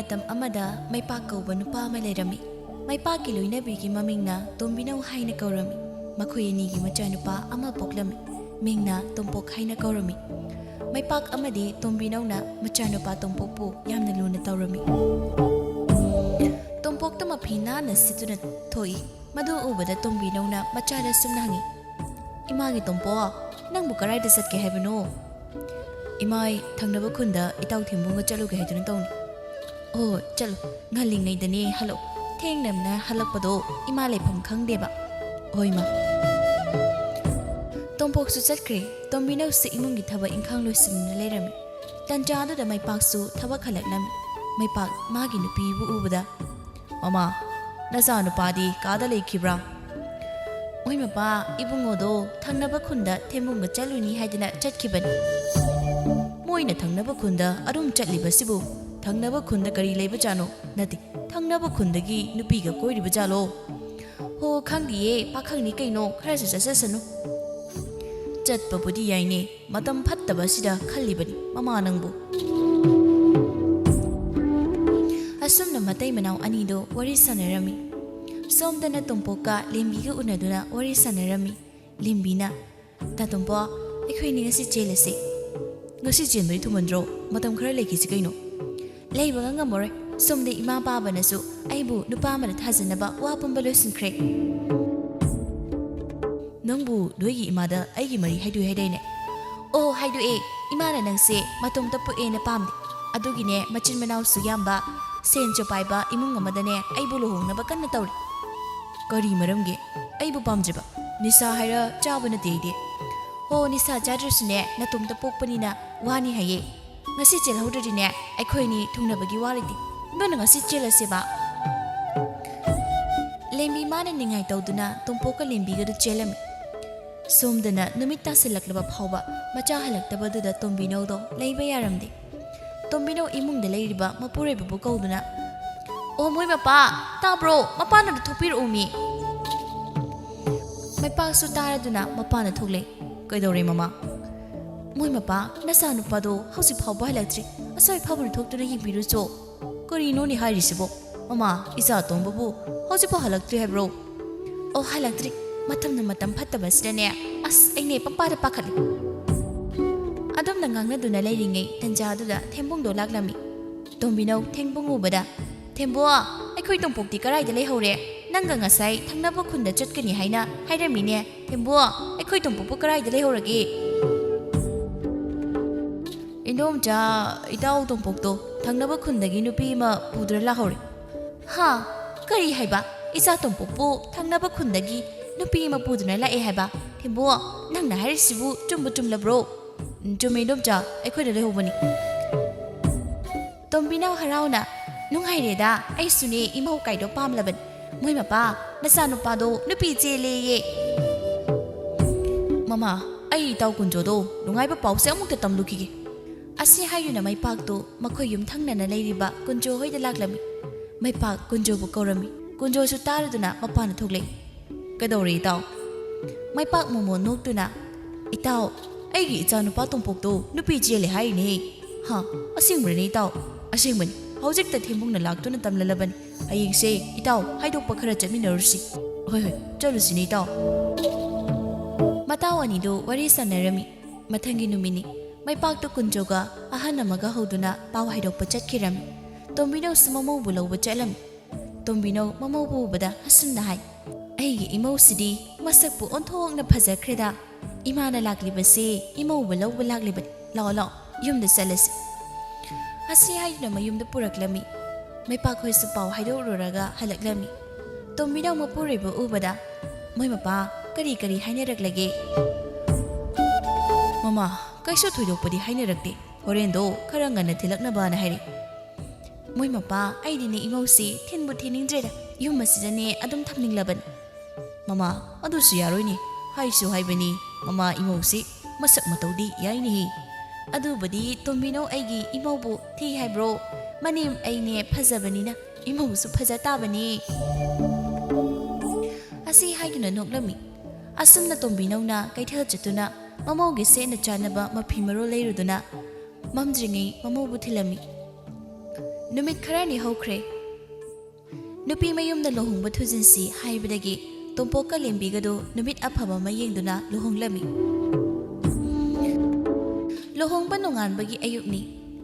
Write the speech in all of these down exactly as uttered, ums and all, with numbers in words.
ꯃꯇꯝ ꯑꯃꯗ ꯃꯩꯄꯥꯛ ꯀꯧꯕ ꯅꯨꯄꯥ ꯑꯃ ꯂꯩꯔꯝꯃꯤ꯫ ꯃꯩꯄꯥꯛꯀꯤ ꯂꯣꯏꯅꯕꯤꯒꯤ ꯃꯃꯤꯡꯅ ꯇꯣꯝꯕꯤꯅꯧ ꯍꯥꯏꯅ ꯀꯧꯔꯝꯃꯤ꯫ ꯃꯈꯣꯏ ꯑꯅꯤꯒꯤ ꯃꯆꯥꯅꯨꯄꯥ ꯑꯃ ꯄꯣꯛꯂꯝꯃꯤ꯫ ꯃꯤꯡꯅ ꯇꯣꯝꯄꯣꯛ ꯍꯥꯏꯅ ꯀꯧꯔꯝꯃꯤ꯫ ꯃꯩꯄꯥꯛ ꯑꯃꯗꯤ ꯇꯣꯝꯕꯤꯅꯧꯅ ꯃꯆꯥꯅꯨꯄꯥ ꯇꯣꯝꯄꯣꯛꯄꯨ ꯌꯥꯝꯅ ꯂꯨꯅ ꯇꯧꯔꯝꯃꯤ꯫ ꯇꯣꯝꯄꯣꯛꯇ ꯃꯐꯤ ꯅꯥꯟꯅ ꯁꯤꯠꯇꯨꯅ ꯊꯣꯛꯏ꯫ ꯃꯗꯨ ꯎꯕꯗ ꯇꯣꯝꯕꯤꯅꯧꯅ ꯃꯆꯥꯗ ꯁꯨꯝꯅ ꯍꯪꯉꯤ, "ꯏꯃꯥꯒꯤ ꯇꯣꯝꯄꯣꯛ, ꯅꯪꯕꯨ ꯀꯗꯥꯏꯗ ꯆꯠꯀꯦ ꯍꯥꯏꯕꯅꯣ?" "ꯏꯃꯥ, ꯑꯩ ꯊꯪꯅꯕ ꯈꯨꯟꯗ ꯏꯇꯥꯎ ꯊꯦꯝꯕꯨꯡꯒ ꯆꯠꯂꯨꯒꯦ ꯍꯥꯏꯗꯨꯅ ꯇꯧꯅꯤ꯫" "ꯑꯣ, ꯆꯠꯂꯨ, ꯉꯜꯂꯤꯉꯩꯗꯅꯦ ꯍꯜꯂꯛꯎ꯫ ꯊꯦꯡꯅ ꯍꯜꯂꯛꯄꯗꯣ ꯏꯃꯥ ꯂꯩꯐꯝ ꯈꯪꯗꯦꯕ꯫" "ꯍꯣꯏ, ꯏꯃꯥ꯫" ꯇꯣꯝꯄꯣꯛꯁꯨ ꯆꯠꯈ꯭ꯔꯦ꯫ ꯇꯣꯝꯕꯤꯅꯧꯁꯨ ꯏꯃꯨꯡꯒꯤ ꯊꯕꯛ ꯏꯪꯈꯥꯡ ꯂꯣꯏꯁꯤꯟꯗꯨꯅ ꯂꯩꯔꯝꯃꯤ꯫ ꯇꯟꯖꯥꯗꯨꯗ ꯃꯩꯄꯥꯛꯁꯨ ꯊꯕꯛ ꯍꯜꯂꯛꯂꯝꯃꯤ꯫ ꯃꯩꯄꯥꯛ ꯃꯥꯒꯤ ꯅꯨꯄꯤꯕꯨ ꯎꯕꯗ, "ꯃꯃꯥ, ꯅꯆꯥ ꯅꯨꯄꯥꯗꯤ ꯀꯥꯗ ꯂꯩꯈꯤꯕ꯭ꯔꯥ?" "ꯍꯣꯏ ꯃꯄꯥ, ꯏꯕꯨꯡꯉꯣꯗꯣ ꯊꯪꯅꯕ ꯈꯨꯟꯗ ꯊꯦꯝꯕꯨꯡꯒ ꯆꯠꯂꯨꯅꯤ ꯍꯥꯏꯗꯅ ꯆꯠꯈꯤꯕꯅꯤ꯫" "ꯃꯣꯏꯅ ꯊꯪꯅꯕ ꯈꯨꯟꯗ ꯑꯗꯨꯝ ꯆꯠꯂꯤꯕꯁꯤꯕꯨ ꯊꯪꯅꯕ ꯈꯨꯟꯗ ꯀꯔꯤ ꯂꯩꯕꯖꯥꯠꯅꯣ? ꯅꯠꯇꯦ, ꯊꯪꯅꯕ ꯈꯨꯟꯗꯒꯤ ꯅꯨꯄꯤꯒ ꯀꯣꯏꯔꯤꯕ ꯖꯥꯠꯂꯣ?" "ꯍꯣ, ꯈꯪꯗꯤꯌꯦ, ꯄꯥꯈꯪꯅꯤ ꯀꯩꯅꯣ, ꯈꯔꯁꯨ ꯆꯠꯆꯁꯅꯨ꯫" "ꯆꯠꯄꯕꯨꯗꯤ ꯌꯥꯏꯅꯦ, ꯃꯇꯝ ꯐꯠꯇꯕ ꯑꯁꯤꯗ ꯈꯜꯂꯤꯕꯅꯤ ꯃꯃꯥ ꯅꯪꯕꯨ꯫" ꯑꯁꯨꯝꯅ ꯃꯇꯩ ꯃꯅꯥꯎ ꯑꯅꯤꯗꯣ ꯋꯥꯔꯤ ꯁꯥꯟꯅꯔꯝꯃꯤ꯫ ꯁꯣꯝꯗꯅ ꯇꯣꯝꯄꯣꯛꯀ ꯂꯦꯝꯕꯤꯒ ꯎꯅꯗꯨꯅ ꯋꯥꯔꯤ ꯁꯥꯟꯅꯔꯝꯃꯤ꯫ ꯂꯦꯝꯕꯤꯅ, "ꯇꯥ ꯇꯣꯝꯄꯣꯛ, ꯑꯩꯈꯣꯏꯅꯤ ꯉꯁꯤ ꯆꯦꯜꯂꯁꯤ꯫" "ꯉꯁꯤ ꯆꯦꯟꯕꯗꯤ ꯊꯨꯃꯟꯗ꯭ꯔꯣ? ꯃꯇꯝ ꯈꯔ ꯂꯩꯈꯤꯁꯤ ꯀꯩꯅꯣ꯫" "ꯂꯩꯕꯒ ꯉꯝꯃꯔꯣꯏ꯫ ꯁꯣꯝꯗ ꯏꯃꯥ ꯄꯥꯕꯅꯁꯨ ꯑꯩꯕꯨ ꯅꯨꯄꯥ ꯑꯃꯗ ꯊꯥꯖꯅꯕ ꯋꯥ ꯄꯨꯝꯕ ꯂꯣꯏꯁꯤꯟꯈ꯭ꯔꯦ꯫" "ꯅꯪꯕꯨ ꯅꯣꯏꯒꯤ ꯏꯃꯥꯗ ꯑꯩꯒꯤ ꯃꯔꯤ ꯍꯥꯏꯗꯣꯛꯏ ꯍꯥꯏꯗꯥꯏꯅꯦ?" "ꯑꯣ, ꯍꯥꯏꯗꯣꯛꯑꯦ꯫ ꯏꯃꯥꯅ ꯅꯪꯁꯦ ꯃꯇꯣꯝꯇ ꯄꯣꯛꯑꯦꯅ ꯄꯥꯝꯗꯦ꯫ ꯑꯗꯨꯒꯤꯅꯦ ꯃꯆꯤꯟ ꯃꯅꯥꯎꯁꯨ ꯌꯥꯝꯕ, ꯁꯦꯟꯁꯨ ꯄꯥꯏꯕ ꯏꯃꯨꯡ ꯑꯃꯗꯅꯦ ꯑꯩꯕꯨ ꯂꯨꯍꯣꯡꯅꯕ ꯀꯟꯅ ꯇꯧꯔꯤ꯫" "ꯀꯔꯤ ꯃꯔꯝꯒꯤ? ꯑꯩꯕꯨ ꯄꯥꯝꯗ꯭ꯔꯤꯕ? ꯅꯤꯁꯥ ꯍꯥꯏꯔ ꯆꯥꯕ ꯅꯠꯇꯦ ꯑꯩꯗꯤ꯫" "ꯍꯣ, ꯅꯤꯁꯥ ꯆꯥꯗ꯭ꯔꯁꯨꯅꯦ ꯅꯇꯣꯝꯇ ꯄꯣꯛꯄꯅꯤꯅ ꯋꯥꯅꯤ ꯍꯥꯏꯌꯦ꯫ ꯉꯁꯤ ꯆꯦꯜꯍꯧꯗ꯭ꯔꯗꯤꯅꯦ ꯑꯩꯈꯣꯏꯅꯤ ꯊꯨꯡꯅꯕꯒꯤ ꯋꯥ ꯂꯩꯇꯦ꯫ ꯑꯗꯨꯅ ꯉꯁꯤ ꯆꯦꯜꯂꯁꯦꯕ꯫" ꯂꯦꯝꯕꯤ ꯃꯥꯅ ꯅꯤꯡꯉꯥꯏ ꯇꯧꯗꯨꯅ ꯇꯣꯝꯄꯣꯛꯀ ꯂꯦꯝꯕꯤꯒꯗꯨ ꯆꯦꯜꯂꯝꯃꯤ꯫ ꯁꯣꯝꯗꯅ ꯅꯨꯃꯤꯠ ꯇꯥꯁꯤꯜꯂꯛꯂꯕ ꯐꯥꯎꯕ ꯃꯆꯥ ꯍꯜꯂꯛꯇꯕꯗꯨꯗ ꯇꯣꯝꯕꯤꯅꯧꯗꯣ ꯂꯩꯕ ꯌꯥꯔꯝꯗꯦ꯫ ꯇꯣꯝꯕꯤꯅꯧ ꯏꯃꯨꯡꯗ ꯂꯩꯔꯤꯕ ꯃꯄꯨꯔꯣꯏꯕꯕꯨ ꯀꯧꯗꯨꯅ, "ꯑꯣ, ꯃꯣꯏ ꯃꯄꯥ, ꯇꯥꯕ꯭ꯔꯣ? ꯃꯄꯥꯟꯗ ꯊꯣꯛꯄꯤꯔꯛꯎꯃꯤ꯫" ꯃꯩꯄꯥꯛꯁꯨ ꯇꯥꯔꯗꯨꯅ ꯃꯄꯥꯟꯗ ꯊꯣꯛꯂꯦ꯫ "ꯀꯩꯗꯧꯔꯦ ꯃꯃꯥ?" "ꯃꯣꯏ ꯃꯄꯥ, ꯅꯆꯥꯅꯨꯄꯥꯗꯣ ꯍꯧꯖꯤꯛ ꯐꯥꯎꯕ ꯍꯜꯂꯛꯇ꯭ꯔꯤ꯫ ꯑꯁꯣꯏ ꯑꯐꯕꯅ ꯊꯣꯛꯇꯨꯅ ꯌꯦꯡꯕꯤꯔꯨꯆꯣ꯫" ꯀꯔꯤꯅꯣꯅꯦ ꯍꯥꯏꯔꯤꯁꯤꯕꯣ? ꯃꯃꯥ, ꯏꯆꯥ ꯇꯣꯝꯕꯕꯨ ꯍꯧꯖꯤꯛꯐꯥꯎ ꯍꯜꯂꯛꯇ꯭ꯔꯤ ꯍꯥꯏꯕ꯭ꯔꯣ? ꯑꯣ, ꯍꯜꯂꯛꯇ꯭ꯔꯤ꯫ ꯃꯇꯝꯅ ꯃꯇꯝ ꯐꯠꯇꯕꯁꯤꯗꯅꯦ, ꯑꯁ, ꯑꯩꯅꯦ ꯄꯪꯄꯥꯗ ꯄꯥꯈꯠꯂꯤ꯫ ꯑꯗꯨꯝꯅ ꯉꯥꯡꯅꯗꯨꯅ ꯂꯩꯔꯤꯉꯩ ꯇꯟꯖꯥꯗꯨꯗ ꯊꯦꯝꯕꯨꯡꯗꯣ ꯂꯥꯛꯂꯝꯃꯤ꯫ ꯇꯣꯝꯕꯤꯅꯧ ꯊꯦꯝꯕꯨꯡ ꯎꯕꯗ, "ꯊꯦꯝꯕꯨ, ꯑꯩꯈꯣꯏ ꯇꯣꯝꯄꯣꯛꯇꯤ ꯀꯔꯥꯏꯗ ꯂꯩꯍꯧꯔꯦ? ꯅꯪꯒ ꯉꯁꯥꯏ ꯊꯪꯅꯕ ꯈꯨꯟꯗ ꯆꯠꯀꯅꯤ ꯍꯥꯏꯅ ꯍꯥꯏꯔꯝꯃꯤꯅꯦ꯫ ꯊꯦꯝꯕꯨ, ꯑꯩꯈꯣꯏ ꯇꯣꯝꯄꯣꯛꯄꯨ ꯀꯔꯥꯏꯗ ꯂꯩꯍꯧꯔꯒꯦ?" "ꯏꯟꯗꯣꯝꯆꯥ, ꯏꯇꯥꯎ ꯇꯣꯝꯄꯣꯛꯇꯣ ꯊꯪꯅꯕ ꯈꯨꯟꯗꯒꯤ ꯅꯨꯄꯤ ꯑꯃ ꯄꯨꯗꯨꯅ ꯂꯥꯛꯍꯧꯔꯦ꯫" "ꯍꯥ? ꯀꯔꯤ ꯍꯥꯏꯕ? ꯏꯆꯥ ꯇꯣꯝꯄꯣꯛꯄꯨ ꯊꯪꯅꯕ ꯈꯨꯟꯗꯒꯤ ꯅꯨꯄꯤ ꯑꯃ ꯄꯨꯗꯨꯅ ꯂꯥꯛꯑꯦ ꯍꯥꯏꯕ? ꯊꯦꯝꯕꯨ, ꯅꯪꯅ ꯍꯥꯏꯔꯤꯁꯤꯕꯨ ꯆꯨꯝꯕꯨ ꯆꯨꯝꯂꯕ꯭ꯔꯣ?" "ꯎꯝ, ꯆꯨꯝꯃꯦ ꯏꯟꯗꯣꯝꯆꯥ, ꯑꯩꯈꯣꯏꯗ ꯂꯩꯍꯧꯕꯅꯤ꯫" ꯇꯣꯝꯕꯤꯅꯧ ꯍꯔꯥꯎꯅ, "ꯅꯨꯡꯉꯥꯏꯔꯦꯗ, ꯑꯩꯁꯨꯅꯦ ꯏꯃꯧ ꯀꯥꯏꯗꯣ ꯄꯥꯝꯂꯕꯅꯤ꯫ ꯃꯣꯏ ꯃꯄꯥ, ꯅꯆꯥꯅꯨꯄꯥꯗꯣ ꯅꯨꯄꯤ ꯆꯦꯜꯂꯦꯌꯦ꯫" "ꯃꯃꯥ, ꯑꯩ ꯏꯇꯥꯎ ꯀꯨꯟꯖꯣꯗꯣ ꯅꯨꯡꯉꯥꯏꯕ ꯄꯥꯎꯁꯦ ꯑꯃꯨꯛꯇ ꯇꯝꯂꯨꯈꯤꯒꯦ꯫" ꯑꯁꯤ ꯍꯥꯏꯗꯨꯅ ꯃꯩꯄꯥꯛꯇꯨ ꯃꯈꯣꯏ ꯌꯨꯝ ꯊꯪꯅꯅ ꯂꯩꯔꯤꯕ ꯀꯨꯟꯖꯣ ꯍꯣꯏꯗ ꯂꯥꯛꯂꯝꯃꯤ꯫ ꯃꯩꯄꯥꯛ ꯀꯨꯟꯖꯣꯕꯨ ꯀꯧꯔꯝꯃꯤ꯫ ꯀꯨꯟꯖꯣꯁꯨ ꯇꯥꯔꯗꯨꯅ ꯃꯄꯥꯟꯗ ꯊꯣꯛꯂꯛꯏ꯫ "ꯀꯩꯗꯧꯔꯦ ꯏꯇꯥꯎ?" ꯃꯩꯄꯥꯛ ꯃꯣꯃꯣ ꯅꯣꯛꯇꯨꯅ, "ꯏꯇꯥꯎ, ꯑꯩꯒꯤ ꯏꯆꯥꯅꯨꯄꯥ ꯇꯣꯝꯄꯣꯛꯇꯣ ꯅꯨꯄꯤ ꯆꯦꯜꯂꯦ ꯍꯥꯏꯔꯤꯅꯦ꯫" "ꯍꯥ? ꯑꯁꯦꯡꯕ꯭ꯔꯅꯦ ꯏꯇꯥꯎ?" "ꯑꯁꯦꯡꯕꯅꯤ꯫ ꯍꯧꯖꯤꯛꯇ ꯊꯦꯝꯕꯨꯡꯅ ꯂꯥꯛꯇꯨꯅ ꯇꯝꯂꯜꯂꯕꯅꯤ꯫ ꯍꯌꯦꯡꯁꯦ ꯏꯇꯥꯎ ꯍꯥꯏꯗꯣꯛꯄ ꯈꯔ ꯆꯠꯃꯤꯟꯅꯔꯨꯁꯤ꯫" "ꯍꯣꯏ ꯍꯣꯏ, ꯆꯠꯂꯨꯁꯤꯅꯦ ꯏꯇꯥꯎ꯫" ꯃꯇꯥꯎ ꯑꯅꯤꯗꯨ ꯋꯥꯔꯤ ꯁꯥꯟꯅꯔꯝꯃꯤ꯫ ꯃꯊꯪꯒꯤ ꯅꯨꯃꯤꯠꯅꯤ꯫ ꯃꯩꯄꯥꯛꯇꯨ ꯀꯨꯟꯖꯣꯒ ꯑꯍꯟ ꯑꯃꯒ ꯍꯧꯗꯨꯅ ꯄꯥꯎ ꯍꯥꯏꯗꯣꯛꯄ ꯆꯠꯈꯤꯔꯝꯃꯤ꯫ ꯇꯣꯝꯕꯤꯅꯧꯁꯨ ꯃꯃꯧꯕꯨ ꯂꯧꯕ ꯆꯠꯂꯝꯃꯤ꯫ ꯇꯣꯝꯕꯤꯅꯧ ꯃꯃꯧꯕꯨ ꯎꯕꯗ ꯑꯁꯨꯝꯅ ꯍꯥꯏ, "ꯑꯩꯒꯤ ꯏꯃꯧꯁꯤꯗꯤ ꯃꯁꯛꯄꯨ ꯑꯣꯟꯊꯣꯛꯅ ꯐꯖꯈ꯭ꯔꯦꯗ꯫ ꯏꯃꯥꯅ ꯂꯥꯛꯂꯤꯕꯁꯤ ꯏꯃꯧꯕꯨ ꯂꯧꯕ ꯂꯥꯛꯂꯤꯕꯅꯤ꯫ ꯂꯥꯛꯑꯣ, ꯂꯥꯛꯑꯣ, ꯌꯨꯝꯗ ꯆꯠꯂꯁꯤ꯫" ꯑꯁꯤ ꯍꯥꯏꯗꯨꯅ ꯃꯌꯨꯝꯗ ꯄꯨꯔꯛꯂꯝꯃꯤ꯫ ꯃꯩꯄꯥꯛꯈꯣꯏꯁꯨ ꯄꯥꯎ ꯍꯥꯏꯗꯣꯛꯂꯨꯔꯒ ꯍꯜꯂꯛꯂꯝꯃꯤ꯫ ꯇꯣꯝꯕꯤꯅꯧ ꯃꯄꯨꯔꯣꯏꯕ ꯎꯕꯗ, "ꯃꯣꯏ ꯃꯄꯥ ꯀꯔꯤ ꯀꯔꯤ ꯍꯥꯏꯅꯔꯛꯂꯒꯦ?" "ꯃꯃꯥ, ꯀꯩꯁꯨ ꯊꯣꯏꯗꯣꯛꯄꯗꯤ ꯍꯥꯏꯅꯔꯛꯇꯦ꯫ ꯍꯣꯔꯦꯟꯗꯣ ꯈꯔ ꯉꯟꯅ ꯊꯤꯜꯂꯛꯅꯕꯅ ꯍꯥꯏꯔꯤ꯫" "ꯃꯣꯏ ꯃꯄꯥ, ꯑꯩꯗꯤꯅꯦ ꯏꯃꯧꯁꯤ ꯊꯤꯟꯕꯨ ꯊꯤꯟꯅꯤꯡꯗ꯭ꯔꯦꯗ, ꯌꯨꯝ ꯑꯁꯤꯗꯅꯦ ꯑꯗꯨꯝ ꯊꯝꯅꯤꯡꯂꯕꯅꯤ꯫" "ꯃꯃꯥ, ꯑꯗꯨꯁꯨ ꯌꯥꯔꯣꯏꯅꯦ꯫ ꯍꯥꯏꯁꯨ ꯍꯥꯏꯕꯅꯤ, ꯃꯃꯥ ꯏꯃꯧꯁꯤ ꯃꯁꯛ ꯃꯇꯧꯗꯤ ꯌꯥꯏꯅꯦꯍꯦ꯫" "ꯑꯗꯨꯕꯨꯗꯤ ꯇꯣꯝꯕꯤꯅꯧ ꯑꯩꯒꯤ ꯏꯃꯧꯕꯨ ꯊꯤ ꯍꯥꯏꯕ꯭ꯔꯣ? ꯃꯅꯦꯝ ꯑꯩꯅꯦ ꯐꯖꯕꯅꯤꯅ ꯏꯃꯧꯁꯨ ꯐꯖ ꯇꯥꯕꯅꯤ꯫" ꯑꯁꯤ ꯍꯥꯏꯗꯨꯅ ꯅꯣꯛꯂꯝꯃꯤ꯫ ꯑꯁꯨꯝꯅ ꯇꯣꯝꯕꯤꯅꯧꯅ ꯀꯩꯊꯦꯜ ꯆꯠꯇꯨꯅ ꯃꯃꯧꯒꯤ ꯁꯦꯠꯅ ꯆꯥꯅꯕ ꯃꯐꯤ ꯃꯔꯣꯜ ꯂꯩꯔꯨꯗꯨꯅ ꯃꯝꯗ꯭ꯔꯤꯉꯩ ꯃꯃꯧꯕꯨ ꯊꯤꯜꯂꯝꯃꯤ꯫ ꯅꯨꯃꯤꯠ ꯈꯔꯅꯤ ꯍꯧꯈ꯭ꯔꯦ꯫ ꯅꯨꯄꯤ ꯃꯌꯨꯝꯗ ꯂꯨꯍꯣꯡꯕ ꯊꯨꯖꯤꯟꯁꯤ ꯍꯥꯏꯕꯗꯒꯤ ꯇꯣꯝꯄꯣꯛꯀ ꯂꯦꯝꯕꯤꯒꯗꯨ ꯅꯨꯃꯤꯠ ꯑꯐꯕ ꯑꯃ ꯌꯦꯡꯗꯨꯅ ꯂꯨꯍꯣꯡꯂꯝꯃꯤ꯫ ꯂꯨꯍꯣꯡꯕ ꯅꯣꯡꯉꯥꯟꯕꯒꯤ ꯑꯌꯨꯛꯅꯤ꯫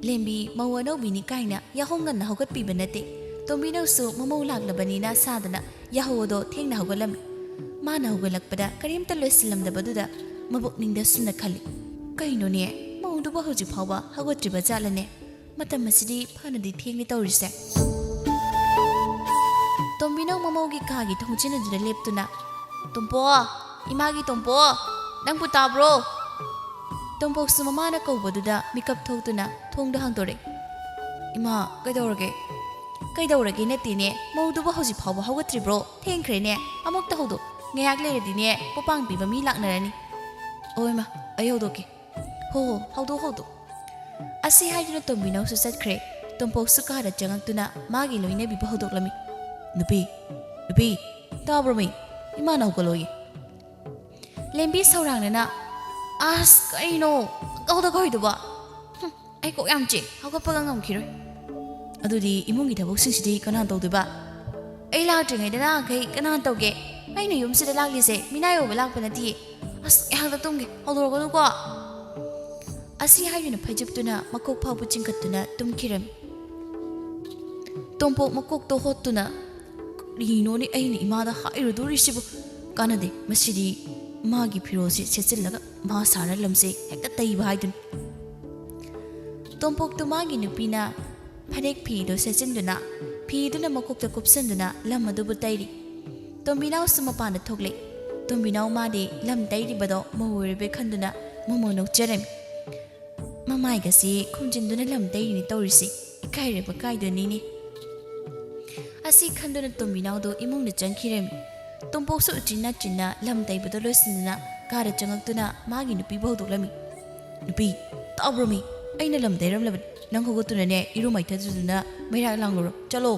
ꯂꯦꯝꯕꯤ ꯃꯧ ꯑꯅꯧꯕꯤꯅꯤ ꯀꯥꯏꯅ ꯌꯥꯍꯧ ꯉꯟꯅ ꯍꯧꯒꯠꯄꯤꯕ ꯅꯠꯇꯦ꯫ ꯇꯣꯝꯕꯤꯅꯧꯁꯨ ꯃꯃꯧ ꯂꯥꯛꯂꯕꯅꯤꯅ ꯁꯥꯗꯅ ꯌꯥꯍꯧ ꯑꯗꯣ ꯊꯦꯡꯅ ꯍꯧꯒꯠꯂꯝꯃꯤ꯫ ꯃꯥꯅ ꯍꯧꯒꯠꯂꯛꯄꯗ ꯀꯔꯤꯝꯇ ꯂꯣꯏꯁꯤꯜꯂꯝꯗꯕꯗꯨꯗ ꯃꯕꯨꯛꯅꯤꯡꯗ ꯁꯨꯝꯅ ꯈꯜꯂꯤ, "ꯀꯩꯅꯣꯅꯦ, ꯃꯧꯗꯨꯕꯨ ꯍꯧꯖꯤꯛ ꯐꯥꯎꯕ ꯍꯧꯒꯠꯇ꯭ꯔꯤꯕ ꯖꯥꯠꯂꯅꯦ? ꯃꯇꯝ ꯑꯁꯤꯗꯤ ꯐꯅꯗꯤ ꯊꯦꯡꯂꯤ ꯇꯧꯔꯤꯁꯦ"꯫ ꯇꯣꯝꯕꯤꯅꯧ ꯃꯃꯧꯒꯤ ꯀꯥꯒꯤ ꯊꯣꯡꯖꯤꯟ ꯑꯗꯨꯗ ꯂꯦꯞꯇꯨꯅ, "ꯇꯣꯝꯄꯣ, ꯏꯃꯥꯒꯤ ꯇꯣꯝꯄꯣ, ꯅꯪꯕꯨ ꯇꯥꯕ꯭ꯔꯣ?" ꯇꯣꯝꯄꯣꯛꯁꯨ ꯃꯃꯥꯅ ꯀꯧꯕꯗꯨꯗ ꯃꯤꯀꯞ ꯊꯣꯛꯇꯨꯅ ꯊꯣꯡꯗꯣ ꯍꯥꯡꯗꯣꯔꯛꯏ꯫ "ꯏꯃꯥ, ꯀꯩꯗꯧꯔꯒꯦ?" "ꯀꯩꯗꯧꯔꯒꯦ ꯅꯠꯇꯦꯅꯦ, ꯃꯧꯗꯨꯕꯨ ꯍꯧꯖꯤꯛ ꯐꯥꯎꯕ ꯍꯧꯒꯠꯇ꯭ꯔꯤꯕ꯭ꯔꯣ? ꯊꯦꯡꯈ꯭ꯔꯦꯅꯦ, ꯑꯃꯨꯛꯇ ꯍꯧꯗꯣꯛ꯫ ꯉꯥꯏꯍꯥꯛ ꯂꯩꯔꯗꯤꯅꯦ ꯄꯣꯄꯥꯡ ꯄꯤꯕ ꯃꯤ ꯂꯥꯛꯅꯔꯅꯤ"꯫ "ꯑꯣ ꯏꯃꯥ, ꯑꯩ ꯍꯧꯗꯣꯛꯀꯦ"꯫ "ꯍꯣ ꯍꯣ, ꯍꯧꯗꯣꯛ, ꯍꯧꯗꯣꯛ"꯫ ꯑꯁꯤ ꯍꯥꯏꯗꯨꯅ ꯇꯣꯝꯕꯤꯅꯧꯁꯨ ꯆꯠꯈ꯭ꯔꯦ꯫ ꯇꯣꯝꯄꯣꯛꯁꯨ ꯀꯥꯗ ꯆꯪꯉꯛꯇꯨꯅ ꯃꯥꯒꯤ ꯂꯣꯏꯅꯕꯤꯕꯨ ꯍꯧꯗꯣꯛꯂꯝꯃꯤ꯫ "ꯅꯨꯄꯤ, ꯅꯨꯄꯤ, ꯇꯥꯕ꯭ꯔꯣ ꯃꯤ? ꯏꯃꯥꯅ ꯍꯧꯒꯠꯂꯣꯌꯦ"꯫ ꯂꯦꯝꯕꯤ ꯁꯧꯔꯥꯡꯅꯅ, "ꯑꯁ, ꯀꯩꯅꯣ? ꯀꯧꯗ ꯀꯧꯏꯗꯨꯕꯣ? ꯍꯨꯝ, ꯑꯩ ꯀꯣꯛ ꯌꯥꯝ ꯆꯤꯛ, ꯍꯧꯒꯠꯄꯒ ꯉꯝꯈꯤꯔꯣꯏ"꯫ "ꯑꯗꯨꯗꯤ ꯏꯃꯨꯡꯒꯤ ꯊꯕꯛꯁꯤꯡꯁꯤꯗꯤ ꯀꯅꯥꯅ ꯇꯧꯗꯣꯏꯕ?" "ꯑꯩ ꯂꯥꯛꯇ꯭ꯔꯤꯉꯩꯗ ꯅꯍꯥꯟꯈꯩ ꯀꯅꯥꯅ ꯇꯧꯒꯦ? ꯑꯩꯅ ꯌꯨꯝꯁꯤꯗ ꯂꯥꯛꯂꯤꯁꯦ ꯃꯤꯅꯥꯏ ꯑꯣꯏꯕ ꯂꯥꯛꯄ ꯅꯠꯇꯤꯌꯦ꯫ ꯑꯁ, ꯉꯥꯏꯍꯥꯛꯇ ꯇꯨꯝꯒꯦ, ꯍꯧꯗꯣꯔꯛꯀꯅꯨꯀꯣ"꯫ ꯑꯁꯤ ꯍꯥꯏꯗꯨꯅ ꯐꯩꯖꯨꯞꯇꯨꯅ ꯃꯀꯣꯛ ꯐꯥꯎꯕ ꯆꯤꯡꯈꯠꯇꯨꯅ ꯇꯨꯝꯈꯤꯔꯝꯃꯤ꯫ ꯇꯣꯝꯄꯣꯛ ꯃꯀꯣꯛꯇꯣ ꯍꯣꯠꯇꯨꯅ, "ꯀꯔꯤꯅꯣꯅꯦ ꯑꯩꯅ ꯏꯃꯥꯗ ꯍꯥꯏꯔꯨꯗꯣꯔꯤꯁꯤꯕꯨ? ꯀꯥꯟꯅꯗꯦ, ꯃꯁꯤꯗꯤ ꯃꯥꯒꯤ ꯐꯤꯔꯣꯜꯁꯤ ꯁꯦꯠꯆꯤꯜꯂꯒ ꯃꯥ ꯁꯥꯔ ꯂꯝꯁꯦ ꯍꯦꯛꯇ ꯇꯩꯕ ꯍꯥꯏꯗꯨꯅꯤ"꯫ ꯇꯣꯝꯄꯣꯛꯇꯨ ꯃꯥꯒꯤ ꯅꯨꯄꯤꯅ ꯐꯅꯦꯛ ꯐꯤꯗꯨ ꯁꯦꯠꯆꯤꯟꯗꯨꯅ, ꯐꯤꯗꯨꯅ ꯃꯀꯣꯛꯇ ꯀꯨꯞꯁꯟꯗꯨꯅ ꯂꯝ ꯑꯗꯨꯕꯨ ꯇꯩꯔꯤ꯫ ꯇꯣꯝꯕꯤꯅꯥꯎꯁꯨ ꯃꯄꯥꯟꯗ ꯊꯣꯛꯂꯛꯏ꯫ ꯇꯣꯝꯕꯤꯅꯥꯎ ꯃꯥꯗꯤ ꯂꯝ ꯇꯩꯔꯤꯕꯗꯣ ꯃꯧ ꯑꯣꯏꯔꯨꯕꯩ ꯈꯟꯗꯨꯅ ꯃꯃꯧ ꯅꯣꯛꯆꯔꯝꯃꯤ꯫ ꯃꯃꯥꯏꯒꯁꯤ ꯈꯨꯝꯖꯤꯟꯗꯨꯅ ꯂꯝ ꯇꯩꯔꯤꯅꯤ ꯇꯧꯔꯤꯁꯤ꯫ ꯏꯀꯥꯏꯔꯕ ꯀꯥꯏꯗꯨꯅꯤꯅꯦ꯫ ꯑꯁꯤ ꯈꯟꯗꯨꯅ ꯇꯣꯝꯕꯤꯅꯥꯎꯗꯣ ꯏꯃꯨꯡꯗ ꯆꯪꯈꯤꯔꯝꯃꯤ꯫ ꯇꯣꯝꯄꯣꯛꯁꯨ ꯎꯆꯤꯟ ꯅꯥꯆꯤꯟꯅ ꯂꯝ ꯇꯩꯕꯗꯣ ꯂꯣꯏꯁꯤꯟꯗꯨꯅ ꯀꯥꯗ ꯆꯪꯉꯛꯇꯨꯅ ꯃꯥꯒꯤ ꯅꯨꯄꯤꯕꯨ ꯍꯧꯗꯣꯛꯂꯝꯃꯤ꯫ "ꯅꯨꯄꯤ, ꯇꯥꯕ꯭ꯔꯣꯃꯤ? ꯑꯩꯅ ꯂꯝ ꯇꯩꯔꯝꯂꯕꯅꯤ꯫ ꯅꯪ ꯍꯧꯒꯠꯇꯨꯅꯅꯦ ꯏꯔꯨ ꯃꯥꯏꯊꯖꯗꯨꯅ ꯃꯩꯔꯥꯛ ꯂꯥꯡꯂꯨꯔꯣ꯫ ꯆꯠꯂꯣ!"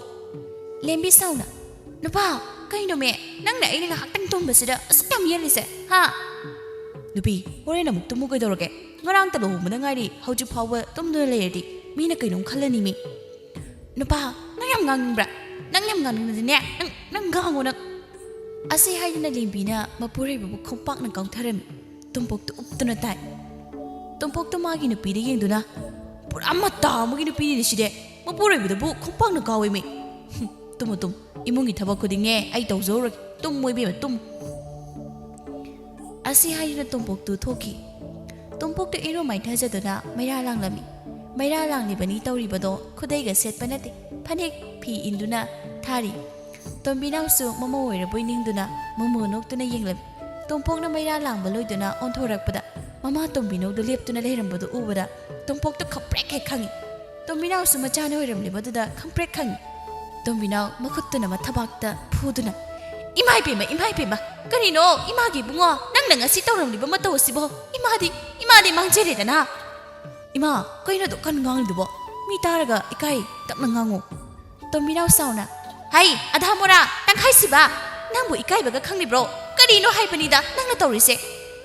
ꯂꯦꯝꯕꯤ ꯁꯥꯎꯅ, "ꯅꯨꯄꯥ, ꯀꯩꯅꯣꯃꯦ? ꯅꯪꯅ ꯑꯩꯅ ꯉꯥꯏꯍꯥꯛꯇꯪ ꯇꯨꯝꯕꯁꯤꯗ ꯑꯁꯨꯛ ꯌꯥꯝ ꯌꯦꯠꯂꯤꯁꯦ, ꯍꯥ?" "ꯅꯨꯄꯤ, ꯍꯣꯔꯦꯟ ꯑꯃꯨꯛ ꯇꯨꯝꯃꯨ ꯀꯩꯗꯧꯔꯒꯦ? ꯉꯔꯥꯡꯇ ꯂꯨꯍꯣꯡꯕꯗ ꯉꯥꯏꯔꯤ, ꯍꯧꯖꯤꯛ ꯐꯥꯎꯕ ꯇꯨꯝꯗꯨꯅ ꯂꯩꯔꯗꯤ ꯃꯤꯅ ꯀꯩꯅꯣꯝ ꯈꯜꯂꯅꯤꯃꯤ"꯫ "ꯅꯨꯄꯥ, ꯅꯪ ꯌꯥꯝ ꯉꯥꯡꯅꯤꯡꯕ꯭ꯔꯥ? ꯅꯪ ꯌꯥꯝ ꯉꯥꯡꯅꯤꯡꯉꯗꯤꯅꯦ, ꯅꯪ, ꯅꯪ ꯉꯥꯡꯉꯣ ꯅꯪ"꯫ ꯑꯁꯤ ꯍꯥꯏꯗꯨꯅ ꯂꯦꯝꯕꯤꯅ ꯃꯄꯨꯔꯣꯏꯕꯕꯨ ꯈꯣꯡꯄꯥꯛꯅ ꯀꯥꯎꯊꯔꯝꯃꯤ꯫ ꯇꯣꯝꯄꯣꯛꯇꯨ ꯎꯞꯇꯨꯅ ꯇꯥꯏ꯫ ꯇꯣꯝꯄꯣꯛꯇꯨ ꯃꯥꯒꯤ ꯅꯨꯄꯤꯗ ꯌꯦꯡꯗꯨꯅ, "ꯄꯨꯔꯥ ꯃꯇꯥ ꯑꯃꯒꯤ ꯅꯨꯄꯤꯅꯤꯅꯦ ꯁꯤꯗꯤ, ꯃꯄꯨꯔꯣꯏꯕꯗꯕꯨ ꯈꯣꯡꯄꯥꯛꯅ ꯀꯥꯎꯏꯃꯤ꯫ ꯍꯨꯝ, ꯇꯨꯝꯃꯨ ꯇꯨꯝ, ꯏꯃꯨꯡꯒꯤ ꯊꯕꯛ ꯈꯨꯗꯤꯡꯅꯦ ꯑꯩ ꯇꯧꯖꯍꯧꯔꯒꯦ, ꯇꯨꯝꯃꯨ ꯏꯕꯦꯝꯃ ꯇꯨꯝꯃꯨ"꯫ ꯑꯁꯤ ꯍꯥꯏꯗꯨꯅ ꯇꯣꯝꯄꯣꯛꯇꯨ ꯊꯣꯛꯈꯤ꯫ ꯇꯣꯝꯄꯣꯛꯇꯨ ꯏꯔꯨ ꯃꯥꯏꯊꯖꯗꯨꯅ ꯃꯩꯔꯥ ꯂꯥꯡꯂꯝꯃꯤ꯫ ꯃꯩꯔꯥ ꯂꯥꯡꯂꯤꯕꯅꯤ ꯇꯧꯔꯤꯕꯗꯣ ꯈꯨꯗꯩꯒ ꯁꯦꯠꯄ ꯅꯠꯇꯦ, ꯐꯅꯦꯛ ꯐꯤ ꯏꯟꯗꯨꯅ ꯊꯥꯔꯤ꯫ ꯇꯣꯝꯕꯤꯅꯥꯎꯁꯨ ꯃꯃꯧ ꯑꯣꯏꯔꯕꯣꯏ ꯅꯤꯡꯗꯨꯅ ꯃꯃꯣ ꯅꯣꯛꯇꯨꯅ ꯌꯦꯡꯂꯝꯃꯤ꯫ ꯇꯣꯝꯄꯣꯛꯅ ꯃꯩꯔꯥ ꯂꯥꯡꯕ ꯂꯣꯏꯗꯨꯅ ꯑꯣꯟꯊꯣꯔꯛꯄꯗ ꯃꯃꯥ ꯇꯣꯝꯕꯤꯅꯧꯗꯨ ꯂꯦꯞꯇꯨꯅ ꯂꯩꯔꯝꯕꯗꯨ ꯎꯕꯗ ꯇꯣꯝꯄꯣꯛꯇꯨ ꯈꯪꯄ꯭ꯔꯦꯛ ꯍꯦꯛ ꯈꯪꯉꯤ꯫ ꯇꯣꯝꯕꯤꯅꯥꯎꯁꯨ ꯃꯆꯥꯅ ꯑꯣꯏꯔꯝꯂꯤꯕꯗꯨꯗ ꯈꯪꯄ꯭ꯔꯦꯛ ꯈꯪꯉꯤ꯫ ꯇꯣꯝꯕꯤꯅꯥꯎ ꯃꯈꯨꯠꯇꯨꯅ ꯃꯊꯕꯥꯛꯇ ꯐꯨꯗꯨꯅ, "ꯏꯃꯥ ꯏꯕꯦꯝꯃ, ꯏꯃꯥ ꯏꯕꯦꯝꯃ, ꯀꯔꯤꯅꯣ ꯏꯃꯥꯒꯤ ꯏꯕꯨꯡꯉꯣ, ꯅꯪꯅ ꯉꯁꯤ ꯇꯧꯔꯝꯂꯤꯕ ꯃꯇꯧ ꯑꯁꯤꯕꯣ? ꯏꯃꯥꯗꯤ, ꯏꯃꯥꯗꯤ ꯃꯥꯡꯖꯔꯦꯗꯅ"꯫ "ꯏꯃꯥ, ꯀꯩꯅꯣ ꯑꯗꯨꯛ ꯀꯟꯅ ꯉꯥꯡꯂꯤꯗꯨꯕꯣ? ꯃꯤ ꯇꯥꯔꯒ ꯏꯀꯥꯏ, ꯇꯞꯅ ꯉꯥꯡꯉꯨ"꯫ ꯇꯣꯝꯕꯤꯅꯥꯎ ꯁꯥꯎꯅ, "ꯍꯩ, ꯑꯙꯥ ꯃꯣꯔꯥ, ꯇꯪꯈꯥꯏ ꯁꯤꯕ! ꯅꯪꯕꯨ ꯏꯀꯥꯏꯕꯒ ꯈꯪꯂꯤꯕ꯭ꯔꯣ? ꯀꯔꯤꯅꯣ ꯍꯥꯏꯕꯅꯤꯗ ꯅꯪꯅ ꯇꯧꯔꯤꯁꯦ?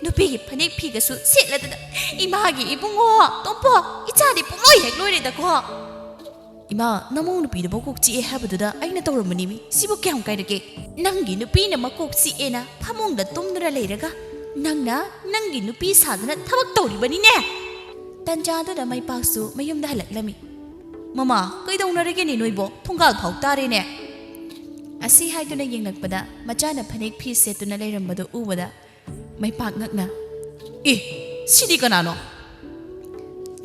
ꯅꯨꯄꯤꯒꯤ ꯐꯅꯦꯛ ꯐꯤꯒꯁꯨ ꯁꯦꯠꯂꯗꯅ ꯏꯃꯥꯒꯤ ꯏꯕꯨꯡꯉꯣ, ꯇꯣꯝꯄꯣ, ꯏꯆꯥꯗꯤ ꯄꯨꯡꯂꯣꯏ ꯍꯦꯛ ꯂꯣꯏꯔꯦꯗꯀꯣ"꯫ "ꯏꯃꯥ, ꯅꯃꯧ ꯅꯨꯄꯤꯗꯣ ꯃꯀꯣꯛ ꯆꯤꯛꯑꯦ ꯍꯥꯏꯕꯗꯨꯗ ꯑꯩꯅ ꯇꯧꯔꯝꯕꯅꯤꯃꯤ꯫ ꯁꯤꯕꯨ ꯀꯌꯥꯝ ꯀꯥꯏꯔꯒꯦ? ꯅꯪꯒꯤ ꯅꯨꯄꯤꯅ ꯃꯀꯣꯛ ꯆꯤꯛꯑꯦꯅ ꯐꯃꯨꯡꯗ ꯇꯨꯝꯗꯨꯅ ꯂꯩꯔꯒ ꯅꯪꯅ ꯅꯪꯒꯤ ꯅꯨꯄꯤ ꯁꯥꯗꯨꯅ ꯊꯕꯛ ꯇꯧꯔꯤꯕꯅꯤꯅꯦ"꯫ ꯇꯟꯖꯥꯗꯨꯗ ꯃꯩꯄꯥꯛꯁꯨ ꯃꯌꯨꯝꯗ ꯍꯜꯂꯛꯂꯝꯃꯤ꯫ "ꯃꯃꯥ, ꯀꯩꯗꯧꯅꯔꯒꯦꯅꯦ ꯅꯣꯏꯕꯣ? ꯊꯣꯡꯒꯥꯜ ꯐꯥꯎ ꯇꯥꯔꯦꯅꯦ"꯫ ꯑꯁꯤ ꯍꯥꯏꯗꯨꯅ ꯌꯦꯡꯂꯛꯄꯗ ꯃꯆꯥꯅ ꯐꯅꯦꯛ ꯐꯤ ꯁꯦꯠꯇꯨꯅ ꯂꯩꯔꯝꯕꯗꯨ ꯎꯕꯗ ꯃꯩꯄꯥꯛ ꯉꯛꯅ, "ꯑꯦ, ꯁꯤꯗꯤ ꯀꯅꯥꯅꯣ?"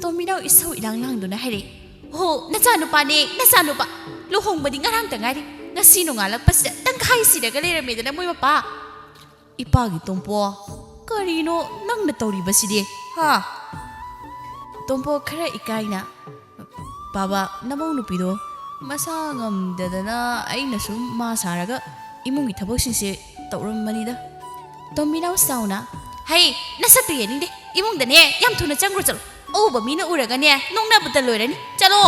ꯇꯣꯝꯕꯤꯅꯥꯎ ꯏꯁꯧ ꯏꯂꯥꯡ ꯂꯥꯡꯗꯨꯅ ꯍꯥꯏꯔꯛꯏ, "ꯍꯣ, ꯅꯆꯥꯅꯨꯄꯥꯅꯦ, ꯅꯆꯥꯅꯨꯄꯥ꯫ ꯂꯨꯍꯣꯡꯕꯗꯤ ꯉꯔꯥꯡꯇ ꯉꯥꯏꯔꯤ꯫ ꯉꯁꯤ ꯅꯣꯡꯉꯥꯜꯂꯛꯄꯁꯤꯗ ꯇꯪꯈꯥꯏ ꯁꯤꯔꯒ ꯂꯩꯔꯝꯃꯦꯗꯅ ꯃꯣꯏ ꯃꯄꯥ"꯫ "ꯏꯄꯥꯒꯤ ꯇꯣꯝꯄꯣ, ꯀꯔꯤꯅꯣ ꯅꯪꯅ ꯇꯧꯔꯤꯕꯁꯤꯗꯤ, ꯍꯥ?" ꯇꯣꯝꯄꯣ ꯈꯔ ꯏꯀꯥꯏꯅ, "ꯕꯥꯕꯥ, ꯅꯃꯧ ꯅꯨꯄꯤꯗꯣ ꯃꯁꯥ ꯉꯝꯗꯗꯅ ꯑꯩꯅ ꯁꯨꯝ ꯃꯥ ꯁꯥꯔꯒ ꯏꯃꯨꯡꯒꯤ ꯊꯕꯛꯁꯤꯡꯁꯦ ꯇꯧꯔꯝꯕꯅꯤꯗ"꯫ ꯇꯣꯝꯕꯤꯅꯥꯎ ꯁꯥꯎꯅ, "ꯍꯩ, ꯅꯁꯛꯇꯨ ꯌꯦꯡꯅꯤꯡꯗꯦ꯫ ꯏꯃꯨꯡꯗꯅꯦ ꯌꯥꯝ ꯊꯨꯅ ꯆꯪꯈ꯭ꯔꯣ ꯆꯠꯂꯣ꯫ ꯑꯎꯕ ꯃꯤꯅ ꯎꯔꯒꯅꯦ ꯅꯣꯛꯅꯕꯗ ꯂꯣꯏꯔꯅꯤ꯫ ꯆꯠꯂꯣ!"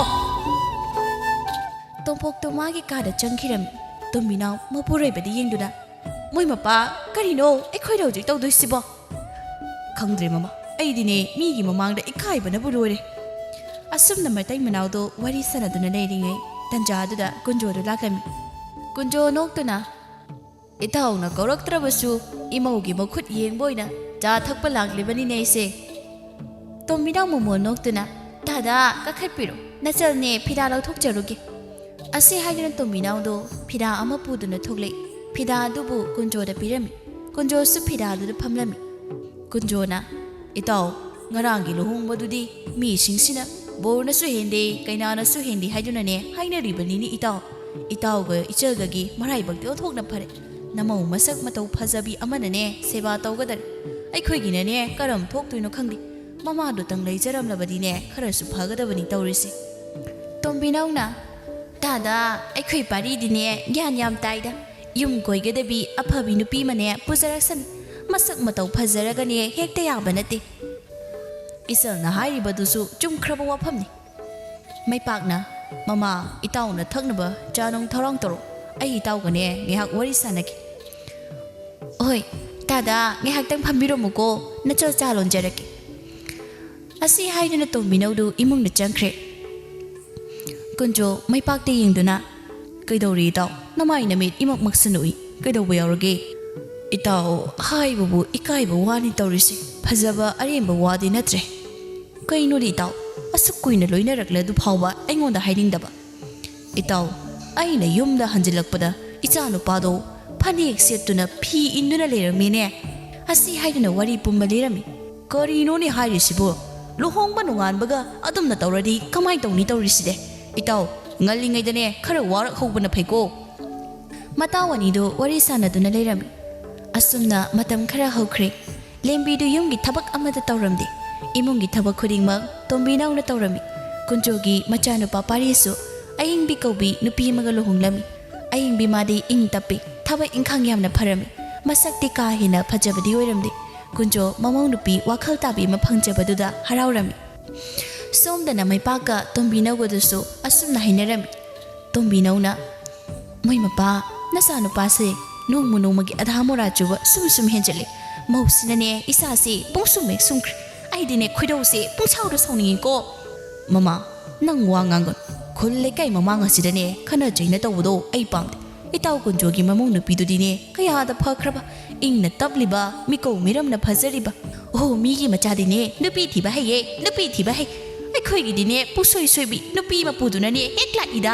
ꯇꯣꯝꯄꯣꯛꯇꯣ ꯃꯥꯒꯤ ꯀꯥꯗ ꯆꯪꯈꯤꯔꯝꯃꯤ꯫ ꯇꯣꯝꯕꯤꯅꯥꯎ ꯃꯄꯨꯔꯣꯏꯕꯗ ꯌꯦꯡꯗꯨꯅ, "ꯃꯣꯏ ꯃꯄꯥ, ꯀꯔꯤꯅꯣ ꯑꯩꯈꯣꯏꯅ ꯍꯧꯖꯤꯛ ꯇꯧꯗꯣꯏꯁꯤꯕꯣ?" "ꯈꯪꯗ꯭ꯔꯦ ꯃꯃꯥ, ꯑꯩꯗꯤꯅꯦ ꯃꯤꯒꯤ ꯃꯃꯥꯡꯗ ꯏꯀꯥꯏꯕꯅꯕꯨ ꯂꯣꯏꯔꯦ"꯫ ꯑꯁꯨꯝꯅ ꯃꯇꯩ ꯃꯅꯥꯎꯗꯣ ꯋꯥꯔꯤ ꯁꯥꯟꯅꯗꯨꯅ ꯂꯩꯔꯤꯉꯩ ꯇꯟꯖꯥꯗꯨꯗ ꯀꯨꯟꯖꯣꯗꯨ ꯂꯥꯛꯂꯝꯃꯤ꯫ ꯀꯨꯟꯖꯣ ꯅꯣꯛꯇꯨꯅ, "ꯏꯇꯥꯎꯅ ꯀꯧꯔꯛꯇ꯭ꯔꯕꯁꯨ ꯏꯃꯧꯒꯤ ꯃꯈꯨꯠ ꯌꯦꯡꯕ ꯑꯣꯏꯅ ꯆꯥ ꯊꯛꯄ ꯂꯥꯛꯂꯤꯕꯅꯤꯅꯦ ꯑꯩꯁꯦ꯫" ꯇꯣꯝꯕꯤꯅꯥꯎ ꯃꯣꯃꯣꯟ ꯅꯣꯛꯇꯨꯅ, "ꯇꯥꯗ, ꯀꯥꯈꯠꯄꯤꯔꯣ, ꯅꯆꯜꯅꯦ, ꯐꯤꯗꯥ ꯂꯧꯊꯣꯛꯆꯔꯨꯒꯦ꯫" ꯑꯁꯤ ꯍꯥꯏꯗꯨꯅ ꯇꯣꯝꯕꯤꯅꯥꯎꯗꯣ ꯐꯤꯗꯥ ꯑꯃ ꯄꯨꯗꯨꯅ ꯊꯣꯛꯂꯛꯏ꯫ ꯐꯤꯗꯥ ꯑꯗꯨꯕꯨ ꯀꯨꯟꯖꯣꯗ ꯄꯤꯔꯝꯃꯤ꯫ ꯀꯨꯟꯖꯣꯁꯨ ꯐꯤꯗꯥꯗꯨꯗ ꯐꯝꯂꯝꯃꯤ꯫ ꯀꯨꯟꯖꯣꯅ, "ꯏꯇꯥꯎ, ꯉꯔꯥꯡꯒꯤ ꯂꯨꯍꯣꯡꯕꯗꯨꯗꯤ ꯃꯤꯁꯤꯡꯁꯤꯅ ꯕꯣꯔꯅꯁꯨ ꯍꯦꯟꯗꯦ, ꯀꯩꯅꯥꯅꯁꯨ ꯍꯦꯟꯗꯦ ꯍꯥꯏꯗꯨꯅꯅꯦ ꯍꯥꯏꯅꯔꯤꯕꯅꯤꯅꯦ ꯏꯇꯥꯎ꯫ ꯏꯇꯥꯎꯒ ꯏꯆꯜꯒꯒꯤ ꯃꯔꯥꯏꯕꯛꯇꯤ ꯑꯣꯟꯊꯣꯛꯅ ꯐꯔꯦ꯫ ꯅꯃꯧ ꯃꯁꯛ ꯃꯇꯧ ꯐꯖꯕꯤ ꯑꯃꯅꯅꯦ ꯁꯦꯕꯥ ꯇꯧꯒꯗꯔꯦ꯫ ꯑꯩꯈꯣꯏꯒꯤꯅꯅꯦ ꯀꯔꯝ ꯊꯣꯛꯇꯣꯏꯅꯣ ꯈꯪꯗꯦ꯫ ꯃꯃꯥꯗꯨꯇꯪ ꯂꯩꯖꯔꯝꯂꯕꯗꯤꯅꯦ ꯈꯔꯁꯨ ꯐꯒꯗꯕꯅꯤ ꯇꯧꯔꯤꯁꯦ꯫" ꯇꯣꯝꯕꯤꯅꯧꯅ, "ꯇꯥꯗ, ꯑꯩꯈꯣꯏ ꯄꯥꯔꯤꯗꯤꯅꯦ ꯒ꯭ꯌꯥꯟ ꯌꯥꯝ ꯇꯥꯏꯗ꯫ ꯌꯨꯝ ꯀꯣꯏꯒꯗꯕꯤ ꯑꯐꯕꯤ ꯅꯨꯄꯤ ꯑꯃꯅꯦ ꯄꯨꯖꯔꯛꯁꯅꯤ꯫ ꯃꯁꯛ ꯃꯇꯧ ꯐꯖꯔꯒꯅꯦ ꯍꯦꯛꯇ ꯌꯥꯕ ꯅꯠꯇꯦ꯫" ꯏꯆꯜꯅ ꯍꯥꯏꯔꯤꯕꯗꯨꯁꯨ ꯆꯨꯝꯈ꯭ꯔꯕ ꯋꯥꯐꯝꯅꯤ꯫ ꯃꯩꯄꯥꯛꯅ, "ꯃꯃꯥ, ꯏꯇꯥꯎꯅ ꯊꯛꯅꯕ ꯆꯥ ꯅꯨꯡ ꯊꯧꯔꯥꯡ ꯇꯧꯔꯣ꯫ ꯑꯩ ꯏꯇꯥꯎꯒꯅꯦ ꯉꯥꯏꯍꯥꯛ ꯋꯥꯔꯤ ꯁꯥꯟꯅꯒꯦ꯫" "ꯍꯣꯏ, ꯇꯥꯗ, ꯉꯥꯏꯍꯥꯛꯇꯪ ꯐꯝꯕꯤꯔꯝꯃꯨꯀꯣ, ꯅꯆꯜ ꯆꯥ ꯂꯣꯟꯖꯔꯛꯀꯦ꯫" ꯑꯁꯤ ꯍꯥꯏꯗꯨꯅ ꯇꯣꯝꯕꯤꯅꯧꯗꯨ ꯏꯃꯨꯡꯗ ꯆꯪꯈ꯭ꯔꯦ꯫ ꯀꯨꯟꯖꯣ ꯃꯩꯄꯥꯛꯇ ꯌꯦꯡꯗꯨꯅ, "ꯀꯩꯗꯧꯔꯤ ꯏꯇꯥꯎ? ꯅꯃꯥꯏ ꯅꯃꯤꯠ ꯏꯃꯛ ꯃꯛꯁꯤꯟꯅ ꯎꯏ꯫ ꯀꯩꯗꯧꯕ ꯌꯥꯎꯔꯒꯦ?" "ꯏꯇꯥꯎ, ꯍꯥꯏꯕꯕꯨ ꯏꯀꯥꯏꯕ ꯋꯥꯅꯤ ꯇꯧꯔꯤꯁꯦ꯫ ꯐꯖꯕ ꯑꯔꯦꯝꯕ ꯋꯥꯗꯤ ꯅꯠꯇ꯭ꯔꯦ꯫" "ꯀꯩꯅꯣꯅꯦ ꯏꯇꯥꯎ? ꯑꯁꯨꯛ ꯀꯨꯏꯅ ꯂꯣꯏꯅꯔꯛꯂꯗꯨ ꯐꯥꯎꯕ ꯑꯩꯉꯣꯟꯗ ꯍꯥꯏꯅꯤꯡꯗꯕ?" "ꯏꯇꯥꯎ, ꯑꯩꯅ ꯌꯨꯝꯗ ꯍꯟꯖꯤꯜꯂꯛꯄꯗ ꯏꯆꯥ ꯅꯨꯄꯥꯗꯣ ꯐꯅꯦꯛ ꯁꯦꯠꯇꯨꯅ ꯐꯤ ꯏꯟꯗꯨꯅ ꯂꯩꯔꯝꯃꯤꯅꯦ꯫" ꯑꯁꯤ ꯍꯥꯏꯗꯨꯅ ꯋꯥꯔꯤ ꯄꯨꯝꯕ ꯂꯤꯔꯝꯃꯤ꯫ "ꯀꯔꯤꯅꯣꯅꯦ ꯍꯥꯏꯔꯤꯁꯤꯕꯨ? ꯂꯨꯍꯣꯡꯕ ꯅꯣꯡꯉꯥꯟꯕꯒ ꯑꯗꯨꯝꯅ ꯇꯧꯔꯗꯤ ꯀꯃꯥꯏ ꯇꯧꯅꯤ ꯇꯧꯔꯤꯁꯤꯗꯤ? ꯏꯇꯥꯎ, ꯉꯜꯂꯤꯉꯩꯗꯅꯦ ꯈꯔ ꯋꯥꯔꯛ ꯍꯧꯕꯅ ꯐꯩꯀꯣ꯫" ꯃꯇꯥꯎ ꯑꯅꯤꯗꯨ ꯋꯥꯔꯤ ꯁꯥꯟꯅꯗꯨꯅ ꯂꯩꯔꯝꯃꯤ꯫ ꯑꯁꯨꯝꯅ ꯃꯇꯝ ꯈꯔ ꯍꯧꯈ꯭ꯔꯦ꯫ ꯂꯦꯝꯕꯤꯗꯨ ꯌꯨꯝꯒꯤ ꯊꯕꯛ ꯑꯃꯠꯇ ꯇꯧꯔꯝꯗꯦ꯫ ꯏꯃꯨꯡꯒꯤ ꯊꯕꯛ ꯈꯨꯗꯤꯡꯃꯛ ꯇꯣꯝꯕꯤꯅꯧꯅ ꯇꯧꯔꯝꯃꯤ꯫ ꯀꯨꯟꯖꯣꯒꯤ ꯃꯆꯥꯅꯨꯄꯥ ꯄꯥꯔꯤꯁꯨ ꯑꯌꯤꯡꯕꯤ ꯀꯧꯕꯤ ꯅꯨꯄꯤ ꯑꯃꯒ ꯂꯨꯍꯣꯡꯂꯝꯃꯤ꯫ ꯑꯌꯤꯡꯕꯤ ꯃꯥꯗꯤ ꯏꯪ ꯇꯞꯄꯤ, ꯊꯕꯛ ꯏꯪꯈꯥꯡ ꯌꯥꯝꯅ ꯐꯔꯝꯃꯤ꯫ ꯃꯁꯛꯇꯤ ꯀꯥ ꯍꯦꯟꯅ ꯐꯖꯕꯗꯤ ꯑꯣꯏꯔꯝꯗꯦ꯫ ꯀꯨꯟꯖꯣ ꯃꯃꯧ ꯅꯨꯄꯤ ꯋꯥꯈꯜ ꯇꯥꯕꯤ ꯑꯃ ꯐꯪꯖꯕꯗꯨꯗ ꯍꯔꯥꯎꯔꯝꯃꯤ꯫ ꯁꯣꯝꯗꯅ ꯃꯩꯄꯥꯛꯀ ꯇꯣꯝꯕꯤꯅꯧꯒꯗꯨꯁꯨ ꯑꯁꯨꯝꯅ ꯍꯥꯏꯅꯔꯝꯃꯤ꯫ ꯇꯣꯝꯕꯤꯅꯧꯅ, "ꯃꯣꯏ ꯃꯄꯥ, ꯅꯆꯥꯅꯨꯄꯥꯁꯦ ꯅꯣꯡꯃ ꯅꯣꯡꯃꯒꯤ ꯑꯙꯥ ꯃꯣꯔꯥ ꯆꯨꯕ ꯁꯨꯝ ꯁꯨꯝ ꯍꯦꯟꯖꯜꯂꯦ꯫ ꯃꯧꯁꯤꯅꯅꯦ ꯏꯆꯥꯁꯦ ꯄꯨꯡꯁꯨꯝ ꯍꯦꯛ ꯁꯨꯝꯈ꯭ꯔꯦ꯫ ꯑꯩꯗꯤꯅꯦ ꯈꯣꯏꯗꯧꯁꯦ ꯄꯨꯡꯁꯥꯎꯗ ꯁꯥꯎꯅꯤꯡꯉꯤꯀꯣ꯫" ꯃꯃꯥ, ꯅꯪ ꯋꯥ ꯉꯥꯡꯒꯅꯨ꯫ ꯈꯨꯜ ꯂꯩꯀꯥꯏ ꯃꯃꯥꯡ ꯑꯁꯤꯗꯅꯦ ꯈꯠꯅ ꯆꯩꯅ ꯇꯧꯕꯗꯣ ꯑꯩ ꯄꯥꯝꯗꯦ꯫ ꯏꯇꯥꯎ ꯀꯨꯟꯖꯣꯒꯤ ꯃꯃꯧ ꯅꯨꯄꯤꯗꯨꯗꯤꯅꯦ ꯀꯌꯥꯗ ꯐꯈ꯭ꯔꯕ, ꯏꯪꯅ ꯇꯞꯂꯤꯕ, ꯃꯤꯀꯧ ꯃꯤꯔꯝꯅ ꯐꯖꯔꯤꯕ꯫ ꯑꯣ, ꯃꯤꯒꯤ ꯃꯆꯥꯗꯤꯅꯦ ꯅꯨꯄꯤ ꯊꯤꯕ ꯍꯩꯌꯦ, ꯅꯨꯄꯤ ꯊꯤꯕ ꯍꯩ꯫ ꯑꯩꯈꯣꯏꯒꯤꯗꯤꯅꯦ ꯄꯨꯁꯣꯏ ꯁꯣꯏꯕꯤ ꯅꯨꯄꯤ ꯃꯄꯨꯗꯨꯅꯅꯦ ꯍꯦꯛ ꯂꯥꯛꯏꯗ꯫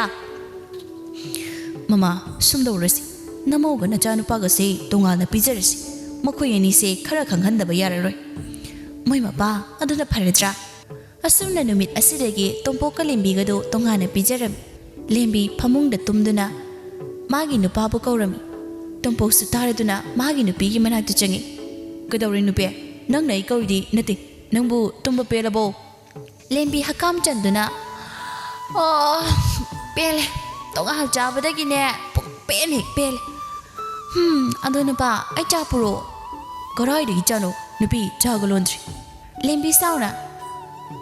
ꯃꯃꯥ, ꯁꯨꯝ ꯇꯧꯔꯁꯤ꯫ ꯅꯃꯧꯒ ꯅꯆꯥꯅꯨꯄꯥꯒꯁꯦ ꯇꯣꯉꯥꯟꯅ ꯄꯤꯖꯔꯁꯤ꯫ ꯃꯈꯣꯏ ꯑꯅꯤꯁꯦ ꯈꯔ ꯈꯪꯍꯟꯗꯕ ꯌꯥꯔꯔꯣꯏ꯫ ꯃꯣꯏ ꯃꯄꯥ ꯑꯗꯨꯅ ꯐꯔꯗ꯭ꯔꯥ? ꯑꯁꯨꯝꯅ ꯅꯨꯃꯤꯠ ꯑꯁꯤꯗꯒꯤ ꯇꯣꯝꯄꯣꯛꯀ ꯂꯦꯝꯕꯤꯒꯗꯨ ꯇꯣꯉꯥꯟꯅ ꯄꯤꯖꯔꯝꯃꯤ꯫ ꯂꯦꯝꯕꯤ ꯐꯃꯨꯡꯗ ꯇꯨꯝꯗꯨꯅ ꯃꯥꯒꯤ ꯅꯨꯄꯥꯕꯨ ꯀꯧꯔꯝꯃꯤ꯫ ꯇꯣꯝꯄꯣꯛꯁꯨ ꯇꯥꯔꯗꯨꯅ ꯃꯥꯒꯤ ꯅꯨꯄꯤꯒꯤ ꯃꯅꯥꯛꯇ ꯆꯪꯉꯤ꯫ "ꯀꯩꯗꯧꯔꯦ ꯅꯨꯄꯤ? ꯅꯪꯅ ꯑꯩ ꯀꯧꯔꯤꯗꯤ ꯅꯠꯇꯦ꯫ ꯅꯪꯕꯨ ꯇꯨꯝꯕ ꯄꯦꯜꯂꯕꯣ?" ꯂꯦꯝꯕꯤ ꯍꯀꯥꯝ ꯆꯟꯗꯨꯅ, "ꯑꯣ, ꯄꯦꯜꯂꯦ꯫ ꯇꯣꯉꯥꯟ ꯆꯥꯕꯗꯒꯤꯅꯦ ꯄꯨꯡ ꯄꯦꯟ ꯍꯦꯛ ꯄꯦꯜꯂꯦ꯫ ꯍꯝ, ꯑꯗꯣ ꯅꯨꯄꯥ, ꯑꯩ ꯆꯥ ꯄꯨꯔꯛꯑꯣ?" "ꯀꯗꯥꯏꯗꯒꯤ ꯆꯥꯅꯣ? ꯅꯨꯄꯤ, ꯆꯥꯒ ꯂꯣꯟꯗ꯭ꯔꯤ꯫" ꯂꯦꯝꯕꯤ ꯁꯥꯎꯅ,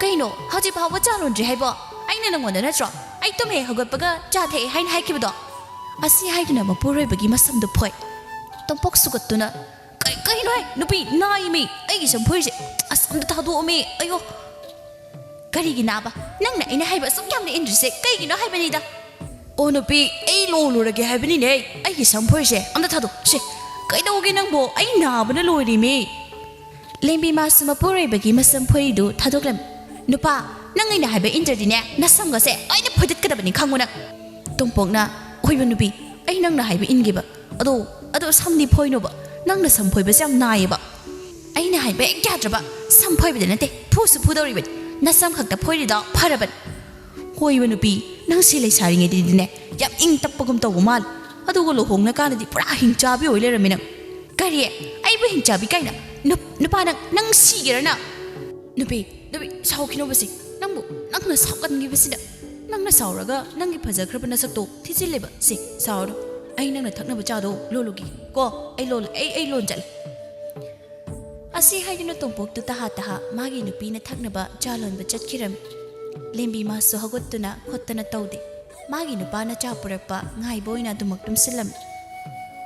"ꯀꯩꯅꯣ, ꯍꯧꯖꯤꯛ ꯐꯥꯎꯕ ꯆꯥ ꯂꯣꯟꯗ꯭ꯔꯤ ꯍꯥꯏꯕꯣ? ꯑꯩꯅ ꯅꯪꯉꯣꯟꯗ ꯅꯠꯇ꯭ꯔꯣ ꯑꯩ ꯇꯨꯝ ꯍꯦꯛ ꯍꯧꯒꯠꯄꯒ ꯆꯥ ꯊꯛꯑꯦ ꯍꯥꯏꯅ ꯍꯥꯏꯈꯤꯕꯗꯣ?" ꯑꯁꯤ ꯍꯥꯏꯗꯨꯅ ꯃꯄꯨꯔꯣꯏꯕꯒꯤ ꯃꯁꯝꯗꯨ ꯐꯣꯏ꯫ ꯇꯣꯝꯄꯣꯛ ꯁꯨꯒꯠꯇꯨꯅ, "ꯀꯩ-, ꯀꯩꯅꯣꯍꯦ? ꯅꯨꯄꯤ, ꯅꯥꯏꯃꯤ! ꯑꯩꯒꯤ ꯁꯝ ꯐꯣꯏꯔꯤꯁꯦ꯫ ꯑꯁ, ꯑꯝꯇ ꯊꯥꯗꯣꯛꯑꯣꯃꯤ꯫ ꯑꯌꯣ!" "ꯀꯔꯤꯒꯤ ꯅꯥꯕ? ꯅꯪꯅ ꯑꯩꯅ ꯍꯥꯏꯕ ꯑꯁꯨꯛ ꯌꯥꯝꯅ ꯏꯟꯗ꯭ꯔꯤꯁꯦ ꯀꯩꯒꯤꯅꯣ ꯍꯥꯏꯕꯅꯤꯗ?" "ꯑꯣ ꯅꯨꯄꯤ, ꯑꯩ ꯂꯨꯍꯣꯡꯂꯨꯔꯒꯦ ꯍꯥꯏꯕꯅꯤꯅꯦ꯫ ꯑꯩꯒꯤ ꯁꯝ ꯐꯣꯏꯔꯤꯁꯦ ꯑꯝꯇ ꯊꯥꯗꯣꯛ꯫ ꯁꯦ, ꯀꯩꯗꯧꯒꯦ ꯅꯪꯕꯣ? ꯑꯩ ꯅꯥꯕꯅ ꯂꯣꯏꯔꯦꯃꯤ!" ꯂꯦꯝꯕꯤ ꯃꯥꯁꯨ ꯃꯄꯨꯔꯣꯏꯕꯒꯤ ꯃꯁꯝ ꯐꯣꯏꯔꯤꯗꯨ ꯊꯥꯗꯣꯛꯂꯝꯃꯤ꯫ "ꯅꯨꯄꯥ, ꯅꯪ ꯑꯩꯅ ꯍꯥꯏꯕ ꯏꯟꯗ꯭ꯔꯗꯤꯅꯦ, ꯅꯁꯝꯒꯁꯦ ꯑꯩꯅ ꯐꯣꯏꯗꯠꯀꯗꯕꯅꯤ, ꯈꯪꯉꯨ ꯅꯪ!" ꯇꯣꯝꯄꯣꯛꯅ, "ꯍꯣꯏꯕ ꯅꯨꯄꯤ, ꯑꯩ ꯅꯪꯅ ꯍꯥꯏꯕ ꯏꯟꯒꯦꯕ꯫ ꯑꯗꯣ, ꯑꯗꯣ ꯁꯝꯗꯤ ꯐꯣꯏꯅꯣꯕ꯫ ꯅꯪꯅ ꯁꯝ ꯐꯣꯏꯕꯁꯦ ꯌꯥꯝ ꯅꯥꯏꯌꯦꯕ꯫" "ꯑꯩꯅ ꯍꯥꯏꯕ ꯍꯦꯛ ꯌꯥꯗ꯭ꯔꯕ꯫ ꯁꯝ ꯐꯣꯏꯕꯗ ꯅꯠꯇꯦ, ꯐꯨꯁꯨ ꯐꯨꯗꯧꯔꯤꯕꯅꯤ꯫ ꯅꯁꯝ ꯈꯛꯇ ꯐꯣꯏꯔꯤꯗꯣ ꯐꯔꯕꯅꯤ꯫" "ꯍꯣꯏꯕ ꯅꯨꯄꯤ, ꯅꯪꯁꯦ ꯂꯩꯁꯥꯔꯤꯉꯩꯗꯗꯤꯅꯦ ꯌꯥꯝ ꯏꯪ ꯇꯞꯄꯒꯨꯝ ꯇꯧꯕ ꯃꯥꯜꯂꯦ꯫ ꯑꯗꯨꯒ ꯂꯨꯍꯣꯡꯅ ꯀꯥꯟꯗꯗꯤ ꯄꯨꯔꯥ ꯍꯤꯡꯆꯥꯕꯤ ꯑꯣꯏ ꯂꯩꯔꯝꯃꯤ ꯅꯪ꯫" "ꯀꯔꯤ? ꯑꯩꯕꯨ ꯍꯤꯡꯆꯥꯕꯤ ꯀꯥꯏꯅ? ꯅꯨꯞ-, ꯅꯨꯄꯥ ꯅꯪ, ꯅꯪ ꯁꯤꯒꯦꯔꯥ ꯅꯪ?" "ꯅꯨꯄꯤ, ꯅꯨꯄꯤ, ꯁꯥꯎꯈꯤꯅꯣꯕꯁꯦ꯫ ꯅꯪꯕꯨ, ꯅꯪꯅ ꯁꯥꯎꯒꯟꯈꯤꯕꯁꯤꯅ꯫ ꯅꯪꯅ ꯁꯥꯎꯔꯒ ꯅꯪꯒꯤ ꯐꯖꯈ꯭ꯔꯕ ꯅꯁꯛꯇꯣ ꯊꯤꯖꯤꯜꯂꯦꯕ꯫ ꯁꯦ, ꯁꯥꯎꯔꯅꯨ꯫ ꯑꯩ ꯅꯪꯅ ꯊꯛꯅꯕ ꯆꯥꯗꯣ ꯂꯣꯜꯂꯨꯒꯦ ꯀꯣ꯫ ꯑꯩ ꯂꯣꯜ-, ꯑꯩ, ꯑꯩ ꯂꯣꯟ ꯆꯠꯂꯦ꯫" ꯑꯁꯤ ꯍꯥꯏꯗꯨꯅ ꯇꯣꯝꯄꯣꯛꯇꯨ ꯇꯍꯥ ꯇꯍꯥ ꯃꯥꯒꯤ ꯅꯨꯄꯤꯅ ꯊꯛꯅꯕ ꯆꯥ ꯂꯣꯟꯕ ꯆꯠꯈꯤꯔꯝꯃꯤ꯫ ꯂꯦꯝꯕꯤ ꯃꯥꯁꯨ ꯍꯧꯒꯠꯇꯨꯅ ꯈꯣꯠꯇꯅ ꯇꯧꯗꯦ꯫ ꯃꯥꯒꯤ ꯅꯨꯄꯥꯅ ꯆꯥ ꯄꯨꯔꯛꯄ ꯉꯥꯏꯕ ꯑꯣꯏꯅ ꯑꯗꯨꯃꯛ ꯇꯨꯝꯁꯤꯜꯂꯝꯃꯤ꯫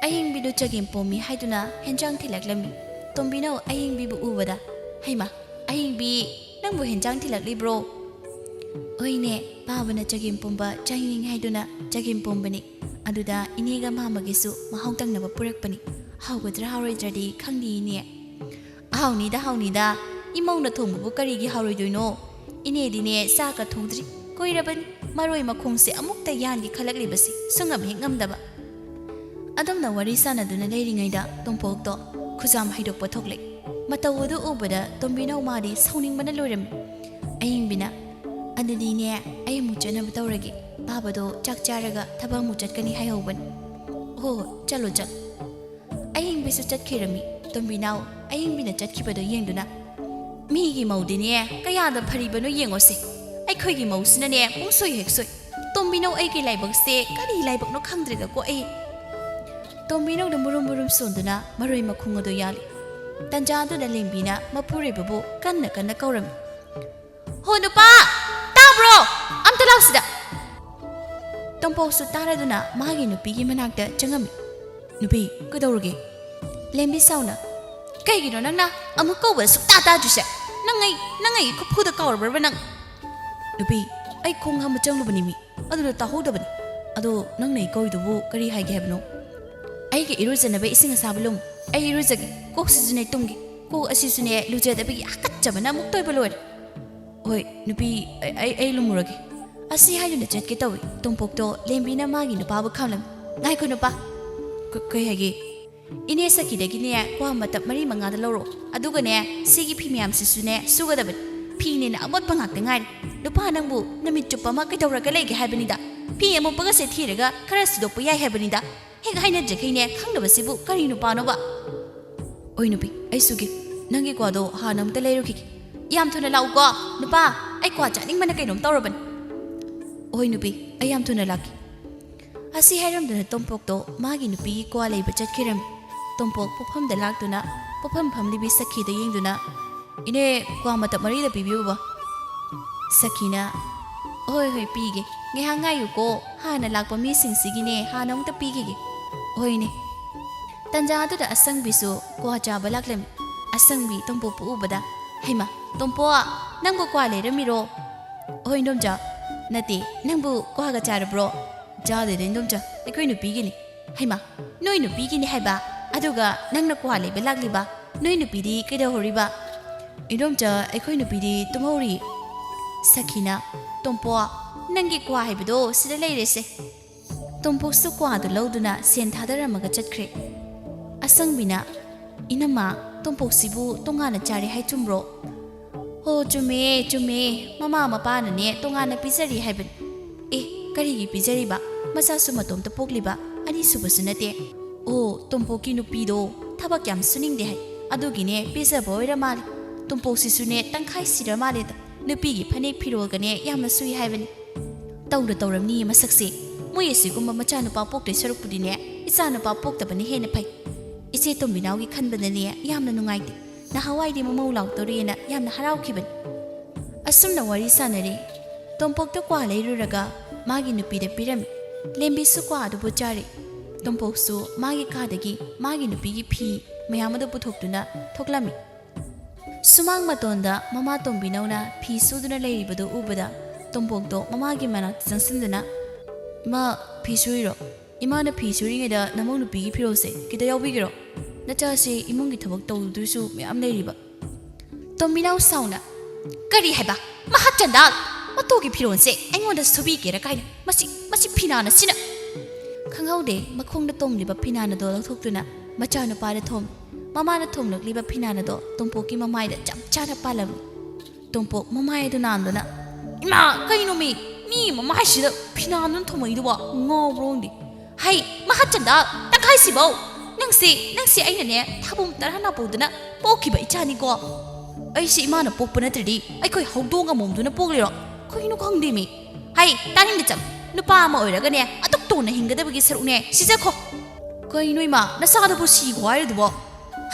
ꯑꯍꯤꯡꯕꯤꯗꯨ ꯆꯒꯦꯝ ꯄꯣꯝꯃꯤ ꯍꯥꯏꯗꯨꯅ ꯍꯦꯟꯖꯥꯡ ꯊꯤꯜꯂꯛꯂꯝꯃꯤ꯫ ꯇꯣꯝꯕꯤꯅꯧ ꯑꯍꯤꯡꯕꯤꯕꯨ ꯎꯕꯗ, "ꯍꯩꯃꯥ, ꯑꯍꯤꯡꯕꯤ, ꯅꯪꯕꯨ ꯍꯦꯟꯖꯥꯡ ꯊꯤꯜꯂꯛꯂꯤꯕ꯭ꯔꯣ?" "ꯍꯣꯏꯅꯦ, ꯄꯥꯕꯅ ꯆꯒꯦꯝ ꯄꯣꯝꯕ ꯆꯥꯅꯤꯡꯉꯤ ꯍꯥꯏꯗꯨꯅ ꯆꯒꯦꯝ ꯄꯣꯝꯕꯅꯤ꯫ ꯑꯗꯨꯗ ꯏꯅꯦꯒ ꯃꯥꯃꯒꯤꯁꯨ ꯃꯍꯥꯎ ꯇꯪꯅꯕ ꯄꯨꯔꯛꯄꯅꯤ꯫ ꯍꯥꯎꯒꯗ꯭ꯔꯥ ꯍꯥꯎꯔꯣꯏꯗ꯭ꯔꯗꯤ ꯈꯪꯗꯦ ꯏꯅꯦ꯫ ꯍꯥꯎꯅꯤꯗ, ꯍꯥꯎꯅꯤꯗ꯫ ꯏꯃꯧꯅ ꯊꯣꯡꯕꯕꯨ ꯀꯔꯤꯒꯤ ꯍꯥꯎꯔꯣꯏꯗꯣꯏꯅꯣ? ꯏꯅꯦꯗꯤꯅꯦ ꯆꯥꯛꯀ ꯊꯣꯡꯗ꯭ꯔꯤ꯫ ꯀꯨꯏꯔꯕꯅꯤ ꯃꯔꯣꯏ ꯃꯈꯣꯡꯁꯦ ꯑꯃꯨꯛꯇ ꯌꯥꯟꯒꯦ ꯈꯜꯂꯛꯂꯤꯕꯁꯤ ꯁꯨꯡꯉꯝ ꯍꯦꯛ ꯉꯝꯗꯕ"꯫ ꯑꯗꯨꯝꯅ ꯋꯥꯔꯤ ꯁꯥꯟꯅꯗꯨꯅ ꯂꯩꯔꯤꯉꯩꯗ ꯇꯣꯝꯄꯣꯛꯇꯣ ꯈꯨꯖꯥꯝ ꯍꯩꯗꯣꯛꯄ ꯊꯣꯛꯂꯛꯏ꯫ ꯃꯇꯧ ꯑꯗꯨ ꯎꯕꯗ ꯇꯣꯝꯕꯤꯅꯧ ꯃꯥꯗꯤ ꯁꯥꯎꯅꯤꯡꯕꯅ ꯂꯣꯏꯔꯝꯃꯤ꯫ ꯑꯌꯤꯡꯕꯤꯅ, "ꯑꯗꯨꯗꯤꯅꯦ, ꯑꯩ ꯑꯃꯨꯛ ꯆꯠꯅꯕ ꯇꯧꯔꯒꯦ꯫ ꯄꯥꯕꯗꯣ ꯆꯥꯛ ꯆꯥꯔꯒ ꯊꯕꯛ ꯑꯃꯨꯛ ꯆꯠꯀꯅꯤ ꯍꯥꯏꯍꯧꯕꯅꯤ꯫ ꯍꯣ ꯍꯣ, ꯆꯠꯂꯣ ꯆꯠꯂꯣ"꯫ ꯑꯌꯤꯡꯕꯤꯁꯨ ꯆꯠꯈꯤꯔꯝꯃꯤ꯫ ꯇꯣꯝꯕꯤꯅꯥꯎ ꯑꯌꯤꯡꯕꯤꯅ ꯆꯠꯈꯤꯕꯗꯣ ꯌꯦꯡꯗꯨꯅ, "ꯃꯤꯒꯤ ꯃꯧꯗꯤꯅꯦ ꯀꯌꯥꯗ ꯐꯔꯤꯕꯅꯣ ꯌꯦꯡꯉꯣꯁꯦ꯫ ꯑꯩꯈꯣꯏꯒꯤ ꯃꯧꯁꯤꯅꯅꯦ ꯄꯨꯡꯁꯣꯏ ꯍꯦꯛ ꯁꯣꯏ꯫ ꯇꯣꯝꯕꯤꯅꯧ, ꯑꯩꯒꯤ ꯂꯥꯏꯕꯛꯁꯦ ꯀꯔꯤ ꯂꯥꯏꯕꯛꯅꯣ ꯈꯪꯗ꯭ꯔꯦꯗꯀꯣ ꯑꯩ"꯫ ꯇꯣꯝꯕꯤꯅꯧꯅ ꯃꯨꯔꯨꯝ ꯃꯨꯔꯨꯝ ꯁꯣꯟꯗꯨꯅ ꯃꯔꯣꯏ ꯃꯈꯣꯡ ꯑꯗꯨ ꯌꯥꯜꯂꯤ꯫ ꯇꯟꯖꯥꯗꯨꯗ ꯂꯦꯝꯕꯤꯅ ꯃꯄꯨꯔꯣꯏꯕꯕꯨ ꯀꯟꯅ ꯀꯟꯅ ꯀꯧꯔꯝꯃꯤ꯫ "ꯍꯣ ꯅꯨꯄꯥ, ꯇꯥꯕ꯭ꯔꯣ? ꯑꯝꯇ ꯂꯥꯎꯁꯤꯗ!" ꯇꯣꯝꯄꯣꯛꯁꯨ ꯇꯥꯔꯗꯨꯅ ꯃꯥꯒꯤ ꯅꯨꯄꯤꯒꯤ ꯃꯅꯥꯛꯇ ꯆꯪꯉꯝꯃꯤ꯫ "ꯅꯨꯄꯤ, ꯀꯩꯗꯧꯔꯒꯦ?" ꯂꯦꯝꯕꯤ ꯁꯥꯎꯅ, "ꯀꯩꯒꯤꯅꯣ ꯅꯪꯅ ꯑꯃꯨꯛ ꯀꯧꯕꯗ ꯁꯨꯛꯇꯥ ꯇꯥꯗ꯭ꯔꯤꯁꯦ? ꯅꯪ ꯑꯩ, ꯅꯪ ꯑꯩꯒꯤ ꯈꯨꯐꯨꯗ ꯀꯥꯎꯔꯕ꯭ꯔꯕ ꯅꯪ?" "ꯅꯨꯄꯤ, ꯑꯩ ꯈꯣꯡ ꯍꯥꯝꯕ ꯆꯪꯂꯨꯕꯅꯤ ꯃꯤ, ꯑꯗꯨꯗ ꯇꯥꯍꯧꯗꯕꯅꯤ꯫ ꯑꯗꯣ ꯅꯪꯅ ꯑꯩ ꯀꯧꯏꯗꯨꯕꯨ ꯀꯔꯤ ꯍꯥꯏꯒꯦ ꯍꯥꯏꯕꯅꯣ?" "ꯑꯩꯒꯤ ꯏꯔꯨꯖꯅꯕ ꯏꯁꯤꯡ ꯑꯁꯥꯕ ꯂꯨꯝꯃꯨ, ꯑꯩ ꯏꯔꯨꯖꯒꯦ꯫ ꯀꯣꯛꯁꯤꯁꯨꯅꯦ ꯇꯨꯝꯒꯦ꯫ ꯀꯣꯛ ꯑꯁꯤꯁꯨꯅꯦ ꯂꯨꯖꯗꯕꯒꯤ ꯍꯥꯀꯠꯆꯕꯅ ꯑꯃꯨꯛ ꯇꯣꯏꯕ ꯂꯣꯏꯔꯦ"꯫ "ꯍꯣꯏ ꯅꯨꯄꯤ, ꯑꯩ, ꯑꯩ, ꯑꯩ ꯂꯨꯝꯃꯨꯔꯒꯦ"꯫ ꯑꯁꯤ ꯍꯥꯏꯗꯨꯅ ꯆꯠꯀꯦ ꯇꯧꯏ꯫ ꯇꯣꯝꯄꯣꯛꯇꯣ ꯂꯦꯝꯕꯤꯅ ꯃꯥꯒꯤ ꯅꯨꯄꯥꯕꯨ ꯈꯥꯝꯂꯝꯃꯤ꯫ "ꯉꯥꯏꯈꯣ ꯅꯨꯄꯥ"꯫ "ꯀ-, ꯀꯩ ꯍꯥꯏꯒꯦ?" "ꯏꯅꯦ ꯁꯈꯤꯗꯒꯤꯅꯦ ꯀ꯭ꯋꯥ ꯃꯇꯞ ꯃꯔꯤ ꯃꯉꯥꯗ ꯂꯧꯔꯛꯑꯣ꯫ ꯑꯗꯨꯒꯅꯦ ꯁꯤꯒꯤ ꯐꯤ ꯃꯌꯥꯝꯁꯤꯁꯨꯅꯦ ꯁꯨꯒꯗꯕꯅꯤ꯫ ꯐꯤꯅꯦꯅ ꯑꯃꯣꯠꯄ ꯉꯥꯛꯇ ꯉꯥꯏꯔꯦ꯫ ꯅꯨꯄꯥ ꯅꯪꯕꯨ ꯅꯨꯃꯤꯠ ꯆꯨꯞꯄ ꯑꯃ ꯀꯩꯗꯧꯔꯒ ꯂꯩꯒꯦ ꯍꯥꯏꯕꯅꯤꯗ? ꯐꯤ ꯑꯃꯣꯠꯄꯒꯁꯦ ꯊꯤꯔꯒ ꯈꯔ ꯁꯨꯗꯣꯛꯄ ꯌꯥꯏ ꯍꯥꯏꯕꯅꯤꯗ꯫ ꯍꯦꯛ ꯍꯥꯏꯅꯗ꯭ꯔꯤꯈꯩꯅꯦ ꯈꯪꯗꯕꯁꯤꯕꯨ ꯀꯔꯤ ꯅꯨꯄꯥꯅꯣꯕ?" "ꯑꯣꯏ ꯅꯨꯄꯤ, ꯑꯩ ꯁꯨꯒꯦ꯫ ꯅꯪꯒꯤ ꯀ꯭ꯋꯥꯗꯣ ꯍꯥꯟꯅ ꯑꯃꯨꯛꯇ ꯂꯩꯔꯨꯈꯤꯒꯦ꯫ ꯌꯥꯝ ꯊꯨꯅ ꯂꯥꯛꯎꯀꯣ꯫ ꯅꯨꯄꯥ, ꯑꯩ ꯀ꯭ꯋꯥ ꯆꯥꯅꯤꯡꯕꯅ ꯀꯩꯅꯣꯝ ꯇꯧꯔꯕꯅꯤ"꯫ "ꯑꯣꯏ ꯅꯨꯄꯤ, ꯑꯩ ꯌꯥꯝ ꯊꯨꯅ ꯂꯥꯛꯀꯦ"꯫ ꯑꯁꯤ ꯍꯥꯏꯔꯝꯗꯨꯅ ꯇꯣꯝꯄꯣꯛꯇꯣ ꯃꯥꯒꯤ ꯅꯨꯄꯤꯒꯤ ꯀ꯭ꯋꯥ ꯂꯩꯕ ꯆꯠꯈꯤꯔꯝꯃꯤ꯫ ꯇꯣꯝꯄꯣꯛ ꯄꯣꯠꯐꯝꯗ ꯂꯥꯛꯇꯨꯅ ꯄꯣꯠꯐꯝ ꯐꯝꯂꯤꯕꯤ ꯁꯈꯤꯗ ꯌꯦꯡꯗꯨꯅ, "ꯏꯅꯦ, ꯀ꯭ꯋꯥ ꯃꯇꯞ ꯃꯔꯤꯗ ꯄꯤꯕꯤꯌꯨꯕ"꯫ ꯁꯈꯤꯅ, "ꯍꯣꯏ, ꯍꯣꯏ, ꯄꯤꯒꯦ꯫ ꯉꯥꯏꯍꯥꯛ ꯉꯥꯏꯌꯨꯀꯣ꯫ ꯍꯥꯟꯅ ꯂꯥꯛꯄ ꯃꯤꯁꯤꯡꯁꯤꯒꯤꯅꯦ ꯍꯥꯟꯅ ꯑꯃꯨꯛꯇ ꯄꯤꯈꯤꯒꯦ"꯫ "ꯍꯣꯏꯅꯦ"꯫ ꯇꯟꯖꯥ ꯑꯗꯨꯗ ꯑꯁꯪꯕꯤꯁꯨ ꯀ꯭ꯋꯥ ꯆꯥꯕ ꯂꯥꯛꯂꯝꯃꯤ꯫ ꯑꯁꯪꯕꯤ ꯇꯣꯝꯄꯣꯛꯄꯨ ꯎꯕꯗ, "ꯍꯩꯃꯥ, ꯇꯣꯝꯄꯣꯛ, ꯅꯪꯕꯨ ꯀ꯭ꯋꯥ ꯂꯩꯔꯝꯃꯤꯔꯣ?" ꯍꯣꯏ, ꯏꯟꯗꯣꯝꯆꯥ꯫ ꯅꯠꯇꯦ, ꯅꯪꯕꯨ ꯀ꯭ꯋꯥꯒ ꯆꯥꯔꯕ꯭ꯔꯣ? ꯆꯥꯗꯦꯗ, ꯏꯟꯗꯣꯝꯆꯥ, ꯑꯩꯈꯣꯏ ꯅꯨꯄꯤꯒꯤꯅꯤ꯫ ꯍꯩꯃꯥ, ꯅꯣꯏ ꯅꯨꯄꯤꯒꯤꯅꯤ ꯍꯥꯏꯕ? ꯑꯗꯨꯒ ꯅꯪꯅ ꯀ꯭ꯋꯥ ꯂꯩꯕ ꯂꯥꯛꯂꯤꯕ? ꯅꯣꯏ ꯅꯨꯄꯤꯗꯤ ꯀꯩꯗꯧꯍꯧꯔꯤꯕ? ꯏꯟꯗꯣꯝꯆꯥ, ꯑꯩꯈꯣꯏ ꯅꯨꯄꯤꯗꯤ ꯇꯨꯝꯍꯧꯔꯤ꯫ ꯁꯈꯤꯅ, "ꯇꯣꯝꯄꯣ, ꯅꯪꯒꯤ ꯀ꯭ꯋꯥ ꯍꯥꯏꯕꯗꯣ ꯁꯤꯗ ꯂꯩꯔꯦꯁꯦ꯫" ꯇꯣꯝꯄꯣꯛꯁꯨ ꯀ꯭ꯋꯥꯗꯨ ꯂꯧꯗꯨꯅ ꯁꯦꯟ ꯊꯥꯗꯔꯝꯃꯒ ꯆꯠꯈ꯭ꯔꯦ꯫ ꯑꯁꯪꯕꯤꯅ, "ꯏꯅꯝꯃ, ꯇꯣꯝꯄꯣꯛꯁꯤꯕꯨ ꯇꯣꯉꯥꯟꯅ ꯆꯥꯔꯦ ꯍꯥꯏ ꯆꯨꯝꯕ꯭ꯔꯣ?" "ꯍꯣ, ꯆꯨꯝꯃꯦ, ꯆꯨꯝꯃꯦ꯫ ꯃꯃꯥ ꯃꯄꯥꯅꯅꯦ ꯇꯣꯉꯥꯟꯅ ꯄꯤꯖꯔꯤ ꯍꯥꯏꯕꯅꯤ꯫" "ꯑꯦ, ꯀꯔꯤꯒꯤ ꯄꯤꯖꯔꯤꯕ? ꯃꯆꯥꯁꯨ ꯃꯇꯣꯝꯇ ꯄꯣꯛꯂꯤꯕ, ꯑꯅꯤꯁꯨꯕꯁꯨ ꯅꯠꯇꯦ꯫" "ꯑꯣ, ꯇꯣꯝꯄꯣꯛꯀꯤ ꯅꯨꯄꯤꯗꯣ ꯊꯕꯛ ꯌꯥꯝ ꯁꯨꯅꯤꯡꯗꯦ ꯍꯥꯏ, ꯑꯗꯨꯒꯤꯅꯦ ꯄꯤꯖꯕ ꯑꯣꯏꯔ ꯃꯥꯜꯂꯦ꯫ ꯇꯣꯝꯄꯣꯛꯁꯤꯁꯨꯅꯦ ꯇꯪꯈꯥꯏ ꯁꯤꯔ ꯃꯥꯜꯂꯦꯗ, ꯅꯨꯄꯤꯒꯤ ꯐꯅꯦꯛ ꯐꯤꯔꯣꯜꯒꯅꯦ ꯌꯥꯝꯅ ꯁꯨꯏ ꯍꯥꯏꯕꯅꯤ꯫" "ꯇꯧꯅ ꯇꯧꯔꯝꯅꯤꯌꯦ ꯃꯁꯛꯁꯦ꯫ ꯃꯣꯏ ꯑꯁꯤꯒꯨꯝꯕ ꯃꯆꯥꯅꯨꯄꯥ ꯄꯣꯛꯇꯣꯏ ꯁꯔꯨꯛꯄꯨꯗꯤꯅꯦ, ꯏꯆꯥꯅꯨꯄꯥ ꯄꯣꯛꯇꯕꯅ ꯍꯦꯟꯅ ꯐꯩ꯫ ꯏꯆꯦ ꯇꯣꯝꯕꯤꯅꯥꯎꯒꯤ ꯈꯟꯕꯗꯅꯦ ꯌꯥꯝꯅ ꯅꯨꯡꯉꯥꯏꯇꯦ꯫ ꯅꯍꯥꯟꯋꯥꯏꯗꯤ ꯃꯃꯧ ꯂꯥꯎꯗꯧꯔꯦꯅ ꯌꯥꯝꯅ ꯍꯔꯥꯎꯈꯤꯕꯅꯤ꯫" ꯑꯁꯨꯝꯅ ꯋꯥꯔꯤ ꯁꯥꯟꯅꯔꯤ꯫ ꯇꯣꯝꯄꯣꯛꯇ ꯀ꯭ꯋꯥ ꯂꯩꯔꯨꯔꯒ ꯃꯥꯒꯤ ꯅꯨꯄꯤꯗ ꯄꯤꯔꯝꯃꯤ꯫ ꯂꯦꯝꯕꯤꯁꯨ ꯀ꯭ꯋꯥ ꯑꯗꯨꯕꯨ ꯆꯥꯔꯤ꯫ ꯇꯣꯝꯄꯣꯛꯁꯨ ꯃꯥꯒꯤ ꯀꯥꯗꯒꯤ ꯃꯥꯒꯤ ꯅꯨꯄꯤꯒꯤ ꯐꯤ ꯃꯌꯥꯝ ꯑꯗꯨ ꯄꯨꯊꯣꯛꯇꯨꯅ ꯊꯣꯛꯂꯝꯃꯤ꯫ ꯁꯨꯃꯥꯡ ꯃꯇꯣꯟꯗ ꯃꯃꯥ ꯇꯣꯝꯕꯤꯅꯧꯅ ꯐꯤ ꯁꯨꯗꯨꯅ ꯂꯩꯔꯤꯕꯗꯨ ꯎꯕꯗ ꯇꯣꯝꯄꯣꯛꯇꯣ ꯃꯃꯥꯒꯤ ꯃꯅꯥꯛꯇ ꯆꯪꯁꯤꯟꯗꯨꯅ, "ꯏꯃꯥ, ꯐꯤ ꯁꯨꯔꯤꯔꯣ? ꯏꯃꯥꯅ ꯐꯤ ꯁꯨꯔꯤꯉꯩꯗ ꯅꯃꯧ ꯅꯨꯄꯤꯒꯤ ꯐꯤꯔꯣꯜꯁꯦ ꯈꯤꯇ ꯌꯥꯎꯕꯤꯒꯦꯔꯣ? ꯅꯆꯥꯁꯦ ꯏꯃꯨꯡꯒꯤ ꯊꯕꯛ ꯇꯧꯗꯣꯏꯁꯨ ꯃꯌꯥꯝ ꯂꯩꯔꯤꯕ꯫" ꯇꯣꯝꯕꯤꯅꯧ ꯁꯥꯎꯅ, "ꯀꯔꯤ ꯍꯥꯏꯕ? ꯃꯍꯥ ꯆꯟꯗꯥꯜ! ꯃꯇꯨꯒꯤ ꯐꯤꯔꯣꯜꯁꯦ ꯑꯩꯉꯣꯟꯗ ꯁꯨꯕꯤꯒꯦꯔꯥ ꯀꯥꯏꯅ? ꯃꯁꯤ, ꯃꯁꯤ ꯐꯤꯅꯥꯅ ꯁꯤꯅ!" ꯈꯪꯍꯧꯗꯦ, ꯃꯈꯣꯡꯗ ꯇꯣꯡꯂꯤꯕ ꯐꯤꯅꯥꯅꯗꯣ ꯂꯧꯊꯣꯛꯇꯨꯅ ꯃꯆꯥꯅꯨꯄꯥꯗ ꯊꯣꯝꯃꯤ꯫ ꯃꯃꯥꯅ ꯊꯣꯝꯂꯛꯂꯤꯕ ꯐꯤꯅꯥꯅꯗꯣ ꯇꯣꯝꯄꯣꯛꯀꯤ ꯃꯃꯥꯏꯗ ꯆꯞ ꯆꯥꯅ ꯄꯥꯜꯂꯝꯃꯤ꯫ ꯇꯣꯝꯄꯣꯛ ꯃꯃꯥꯏ ꯑꯗꯨ ꯅꯥꯟꯗꯨꯅ, "ꯏꯃꯥ, ꯀꯩꯅꯣꯃꯤ? ꯃꯤ ꯃꯃꯥꯏꯁꯤꯗ ꯐꯤꯅꯥꯟꯗꯨꯅ ꯊꯣꯝꯃꯛꯏꯗꯨꯕꯣ? ꯉꯥꯎꯕ꯭ꯔꯣ ꯈꯪꯗꯦ꯫ ꯍꯩ, ꯃꯍꯥꯆꯟꯗ, ꯇꯪꯈꯥꯏꯁꯤꯕꯧ! ꯅꯪꯁꯤ, ꯅꯪꯁꯤ ꯑꯩꯅꯅꯦ ꯊꯥꯕꯨꯝ ꯇꯔꯥ ꯅꯥꯄꯧꯗꯅ ꯄꯣꯛꯈꯤꯕ ꯏꯆꯥꯅꯤꯀꯣ꯫ ꯑꯩꯁꯤ ꯏꯃꯥꯅ ꯄꯣꯛꯄ ꯅꯠꯇ꯭ꯔꯗꯤ ꯑꯩꯈꯣꯏ ꯍꯧꯗꯣꯡ ꯑꯃꯣꯝꯗꯨꯅ ꯄꯣꯛꯂꯤꯔꯣ? ꯀꯩꯅꯣ ꯈꯪꯗꯦꯃꯤ꯫ ꯍꯩ, ꯇꯥꯅꯤꯡꯗꯦ ꯆꯠꯂꯨ꯫ ꯅꯨꯄꯥ ꯑꯃ ꯑꯣꯏꯔꯒꯅꯦ ꯑꯗꯨꯛ ꯇꯣꯟꯅ ꯍꯤꯡꯒꯗꯕꯒꯤ ꯁꯔꯨꯛꯅꯦ ꯁꯤꯖꯈꯣ꯫" "ꯀꯩꯅꯣ ꯏꯃꯥ, ꯅꯆꯥꯗꯨꯕꯨ ꯁꯤꯈꯣ ꯍꯥꯏꯔꯤꯗꯨꯕꯣ?"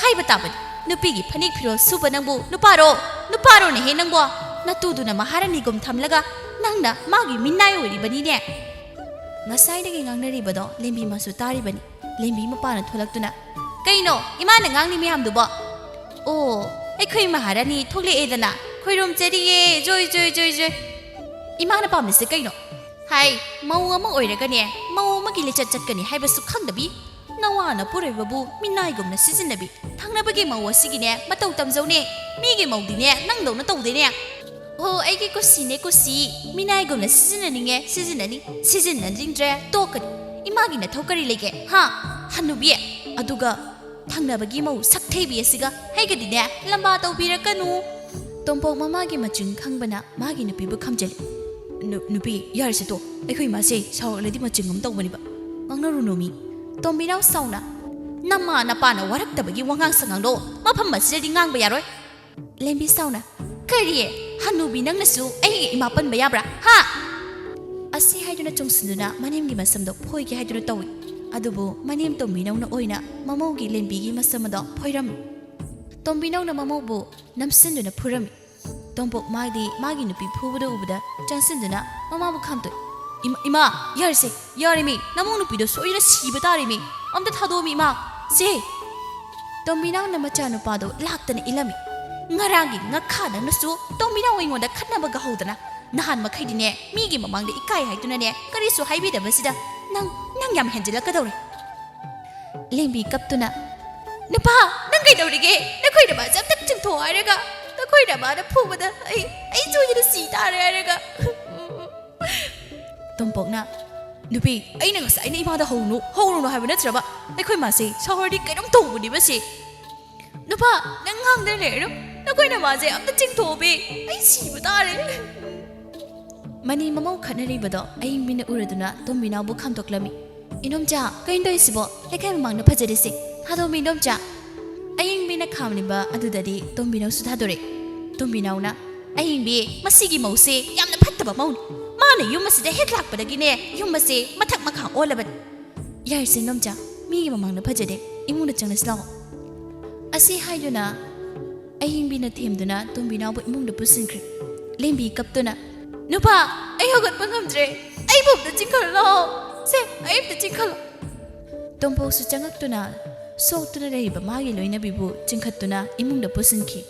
"ꯍꯥꯏꯕ ꯇꯥꯕꯅꯤ, ꯅꯨꯄꯤꯒꯤ ꯐꯅꯦꯛ ꯐꯤꯔꯣꯜ ꯁꯨꯕ ꯅꯪꯕꯨ ꯅꯨꯄꯥꯔꯣ? ꯅꯨꯄꯥꯔꯣꯅꯦꯍꯦ ꯅꯪꯕꯣ? ꯅꯇꯨꯗꯨꯅ ꯃꯍꯥꯔꯥꯅꯤꯒꯨꯝ ꯊꯝꯂꯒ ꯅꯪꯅ ꯃꯥꯒꯤ ꯃꯤꯅꯥꯏ ꯑꯣꯏꯔꯤꯕꯅꯤꯅꯦ꯫" ꯉꯁꯥꯏꯗꯒꯤ ꯉꯥꯡꯅꯔꯤꯕꯗꯣ ꯂꯦꯝꯕꯤ ꯃꯁꯨ ꯇꯥꯔꯤꯕꯅꯤ꯫ ꯂꯦꯝꯕꯤ ꯃꯄꯥꯅ ꯊꯣꯛꯂꯛꯇꯨꯅ, "ꯀꯩꯅꯣ ꯏꯃꯥꯅ ꯉꯥꯡꯂꯤ ꯃꯌꯥꯝꯗꯨꯕꯣ?" "ꯑꯣ, ꯑꯩꯈꯣꯏ ꯃꯍꯥꯔꯥꯅꯤ ꯊꯣꯛꯂꯛꯑꯦꯗꯅ ꯈꯣꯏꯔꯨꯝꯖꯔꯤꯌꯦ, ꯖꯣꯏ, ꯖꯣꯏ, ꯖꯣꯏ, ꯖꯣꯏ꯫" ꯏꯃꯥꯅ ꯄꯥꯝꯃꯤꯁꯦ ꯀꯩꯅꯣ? ꯍꯥꯏ, ꯃꯧ ꯑꯃ ꯑꯣꯏꯔꯒꯅꯦ, ꯃꯧ ꯑꯃꯒꯤ ꯂꯤꯆꯠ ꯆꯠꯀꯅꯤ ꯍꯥꯏꯕꯁꯨ ꯈꯪꯗꯕꯤ, ꯅꯋꯥꯅ ꯄꯨꯔꯣꯏꯕꯕꯨ ꯃꯤꯅꯥꯏꯒꯨꯝꯅ ꯁꯤꯖꯤꯟꯅꯕꯤ, ꯊꯪꯅꯕꯒꯤ ꯃꯧ ꯑꯁꯤꯒꯤꯅꯦ ꯃꯇꯧ ꯇꯝꯖꯧꯅꯦ꯫ ꯃꯤꯒꯤ ꯃꯧꯗꯤꯅꯦ ꯅꯪꯗꯧꯅ ꯇꯧꯗꯦꯅꯦ꯫ ꯑꯣ, ꯑꯩꯒꯤ ꯀꯨꯁꯤꯅꯦ ꯀꯨꯁꯤ꯫ ꯃꯤꯅꯥꯏꯒꯨꯝꯅ ꯁꯤꯖꯤꯟꯅꯅꯤꯡꯉꯦ ꯁꯤꯖꯤꯟꯅꯅꯤ, ꯁꯤꯖꯤꯟꯅꯅꯤꯡꯗ꯭ꯔꯦ ꯇꯣꯛꯀꯅꯤ꯫ ꯏꯃꯥꯒꯤ ꯅꯊꯧ ꯀꯔꯤ ꯂꯩꯒꯦ? ꯍꯥ? ꯍꯅꯨꯕꯤ꯫ ꯑꯗꯨꯒ ꯊꯪꯅꯕꯒꯤ ꯃꯧ ꯁꯛꯊꯩꯕꯤ ꯑꯁꯤꯒ ꯑꯩꯒꯗꯤꯅꯦ ꯂꯝꯕꯥ ꯇꯧꯕꯤꯔꯛꯀꯅꯨ꯫ ꯇꯣꯝꯄꯣꯛ ꯃꯃꯥꯒꯤ ꯃꯆꯤꯟ ꯈꯪꯕꯅ ꯃꯥꯒꯤ ꯅꯨꯄꯤꯕꯨ ꯈꯝꯖꯜꯂꯤ꯫ "ꯅꯨ-, ꯅꯨꯄꯤ, ꯌꯥꯔꯦꯁꯦ ꯇꯣ꯫ ꯑꯩꯈꯣꯏ ꯏꯃꯥꯁꯦ ꯁꯥꯎꯔꯛꯂꯗꯤ ꯃꯆꯤꯟ ꯑꯃ ꯇꯧꯕꯅꯦꯕ꯫ ꯉꯥꯡꯅꯔꯨꯅꯣ ꯃꯤ꯫" ꯇꯣꯝꯕꯤꯅꯥꯎ ꯁꯥꯎꯅ, "ꯅꯃꯥ ꯅꯄꯥꯅ ꯋꯥꯔꯛꯇꯕꯒꯤ ꯋꯥꯉꯥꯡ ꯁꯉꯥꯡꯗꯣ ꯃꯐꯝ ꯑꯁꯤꯗꯗꯤ ꯉꯥꯡꯕ ꯌꯥꯔꯣꯏ꯫" ꯂꯦꯝꯕꯤ ꯁꯥꯎꯅ, "ꯀꯔꯤ? ꯍꯅꯨꯕꯤ ꯅꯪꯅꯁꯨ ꯑꯩꯒꯤ ꯏꯃꯥ ꯄꯟꯕ ꯌꯥꯕ꯭ꯔꯥ? ꯍꯥ?" ꯑꯁꯤ ꯍꯥꯏꯗꯨꯅ ꯆꯣꯡꯁꯤꯟꯗꯨꯅ ꯃꯅꯦꯝꯒꯤ ꯃꯁꯝꯗꯣ ꯐꯣꯏꯒꯦ ꯍꯥꯏꯗꯨꯅ ꯇꯧꯏ꯫ ꯑꯗꯨꯕꯨ ꯃꯅꯦꯝ ꯇꯣꯝꯕꯤꯅꯧꯅ ꯑꯣꯏꯅ ꯃꯃꯧꯒꯤ ꯂꯦꯝꯕꯤꯒꯤ ꯃꯁꯝ ꯑꯗꯣ ꯐꯣꯏꯔꯝꯃꯤ꯫ ꯇꯣꯝꯕꯤꯅꯧꯅ ꯃꯃꯧꯕꯨ ꯅꯝꯁꯤꯟꯗꯨꯅ ꯐꯨꯔꯝꯃꯤ꯫ ꯇꯣꯝꯄꯣꯛ ꯃꯥꯗꯤ ꯃꯥꯒꯤ ꯅꯨꯄꯤ ꯐꯨꯕꯗ ꯎꯕꯗ ꯆꯪꯁꯤꯟꯗꯨꯅ ꯃꯃꯥꯕꯨ ꯈꯥꯝꯇꯣꯛꯏ꯫ "ꯏꯃꯥ, ꯏꯃꯥ, ꯌꯥꯔꯁꯦ, ꯌꯥꯔꯦꯃꯤ, ꯅꯃꯧ ꯅꯨꯄꯤꯗꯣ ꯁꯣꯏꯗꯅ ꯁꯤꯕ ꯇꯥꯔꯦꯃꯤ, ꯑꯝꯇ ꯊꯥꯗꯣꯛꯑꯃꯤ ꯏꯃꯥ, ꯁꯦ!" ꯇꯣꯝꯕꯤꯅꯥꯎꯅ ꯃꯆꯥꯅꯨꯄꯥꯗꯣ ꯂꯥꯛꯇꯅ ꯏꯜꯂꯝꯃꯤ꯫ "ꯉꯔꯥꯡꯒꯤ ꯉꯥꯈꯥ ꯅꯪꯅꯁꯨ ꯇꯣꯝꯕꯤꯅꯥꯎ ꯑꯩꯉꯣꯟꯗ ꯈꯠꯅꯕꯒ ꯍꯧꯗꯅ, ꯅꯍꯥꯟ ꯃꯈꯩꯗꯤꯅꯦ ꯃꯤꯒꯤ ꯃꯃꯥꯡꯗ ꯏꯀꯥꯏ ꯍꯥꯏꯗꯨꯅꯅꯦ ꯀꯔꯤꯁꯨ ꯍꯥꯏꯕꯤꯗꯕꯁꯤꯗ ꯅꯪ, ꯅꯪ ꯌꯥꯝ ꯍꯦꯟꯖꯤꯜꯂꯛꯀꯗꯧꯔꯦ꯫" ꯂꯦꯝꯕꯤ ꯀꯞꯇꯨꯅ, "ꯅꯨꯄꯥ, ꯅꯪ ꯀꯩꯗꯧꯔꯤꯒꯦ? ꯅꯈꯣꯏ ꯅꯃꯥꯁꯦ ꯑꯝꯇ ꯆꯤꯡꯊꯣꯛꯑꯣ ꯍꯥꯏꯔꯒ, ꯅꯈꯣꯏ ꯅꯃꯥꯅ ꯐꯨꯕꯗ ꯑꯩ, ꯑꯩ ꯁꯣꯏꯗꯅ ꯁꯤ ꯇꯥꯔꯦ ꯍꯥꯏꯔꯒ꯫" ꯇꯣꯝꯄꯣꯛꯅ, "ꯅꯨꯄꯤ, ꯑꯩꯅ ꯉꯁꯥꯏꯅ ꯏꯃꯥꯗ ꯍꯧꯔꯨꯅꯨ, ꯍꯧꯔꯨꯅꯨ ꯍꯥꯏꯕ ꯅꯠꯇ꯭ꯔꯕ? ꯑꯩꯈꯣꯏ ꯃꯥꯁꯦ ꯁꯥꯎꯔꯗꯤ ꯀꯩꯅꯣꯝ ꯇꯧꯕꯅꯦꯕ ꯁꯤ꯫ ꯅꯨꯄꯥ, ꯅꯪ ꯉꯥꯡꯗꯅ ꯂꯩꯔꯅꯨ꯫ ꯅꯈꯣꯏ ꯅꯃꯥꯁꯦ ꯑꯝꯇ ꯆꯤꯡꯊꯣꯛꯑꯣꯕꯤ꯫ ꯑꯩ ꯁꯤꯕ ꯇꯥꯔꯦ꯫" ꯃꯅꯤ ꯃꯃꯧ ꯈꯠꯅꯔꯤꯕꯗꯣ ꯑꯌꯤꯡꯕꯤꯅ ꯎꯔꯗꯨꯅ ꯇꯣꯝꯕꯤꯅꯥꯎꯕꯨ ꯈꯥꯝꯗꯣꯛꯂꯝꯃꯤ꯫ "ꯏꯅꯣꯝꯆꯥ, ꯀꯩꯅꯣ ꯇꯧꯔꯤꯁꯤꯕꯣ? ꯂꯩꯀꯥꯏ ꯃꯃꯥꯡꯗ ꯐꯖꯔꯤꯁꯦ꯫ ꯊꯥꯗꯣꯛꯑꯝꯃꯤ ꯏꯅꯣꯝꯆꯥ꯫" ꯑꯌꯤꯡꯕꯤꯅ ꯈꯥꯝꯂꯤꯕ ꯑꯗꯨꯗꯗꯤ ꯇꯣꯝꯕꯤꯅꯥꯎꯁꯨ ꯊꯥꯗꯣꯔꯛꯏ꯫ ꯇꯣꯝꯕꯤꯅꯥꯎꯅ, "ꯑꯌꯤꯡꯕꯤ, ꯃꯁꯤꯒꯤ ꯃꯧꯁꯦ ꯌꯥꯝꯅ ꯐꯠꯇꯕ ꯃꯧꯅꯤ꯫ ꯃꯥꯅ ꯌꯨꯝ ꯑꯁꯤꯗ ꯍꯦꯛ ꯂꯥꯛꯄꯗꯒꯤꯅꯦ ꯌꯨꯝ ꯑꯁꯦ ꯃꯊꯛ ꯃꯈꯥ ꯑꯣꯜꯂꯕꯅꯤ꯫ ꯌꯥꯔꯤꯁꯦ ꯏꯅꯣꯝꯆꯥ, ꯃꯤꯒꯤ ꯃꯃꯥꯡꯗ ꯐꯖꯗꯦ, ꯏꯃꯨꯡꯗ ꯆꯪꯂꯁꯤ ꯂꯥꯛꯑꯣ꯫" ꯑꯁꯤ ꯍꯥꯏꯗꯨꯅ ꯑꯍꯤꯡꯕꯤꯅ ꯊꯦꯝꯗꯨꯅ ꯇꯣꯝꯕꯤꯅꯥꯎꯕꯨ ꯏꯃꯨꯡꯗ ꯄꯨꯁꯤꯟꯈ꯭ꯔꯦ꯫ ꯂꯦꯝꯕꯤ ꯀꯞꯇꯨꯅ, "ꯅꯨꯄꯥ, ꯑꯩ ꯍꯧꯒꯠꯄ ꯉꯝꯗ꯭ꯔꯦ, ꯑꯩꯕꯨ ꯑꯝꯇ ꯆꯤꯡꯈꯠꯂꯣ, ꯁꯦ, ꯑꯩ ꯑꯝꯇ ꯆꯤꯡꯈꯠꯂꯣ꯫" ꯇꯣꯝꯄꯣꯛꯁꯨ ꯆꯪꯉꯛꯇꯨꯅ ꯁꯣꯛꯇꯨꯅ ꯂꯩꯔꯤꯕ ꯃꯥꯒꯤ ꯂꯣꯏꯅꯕꯤꯕꯨ ꯆꯤꯡꯈꯠꯇꯨꯅ ꯏꯃꯨꯡꯗ ꯄꯨꯁꯤꯟꯈꯤ꯫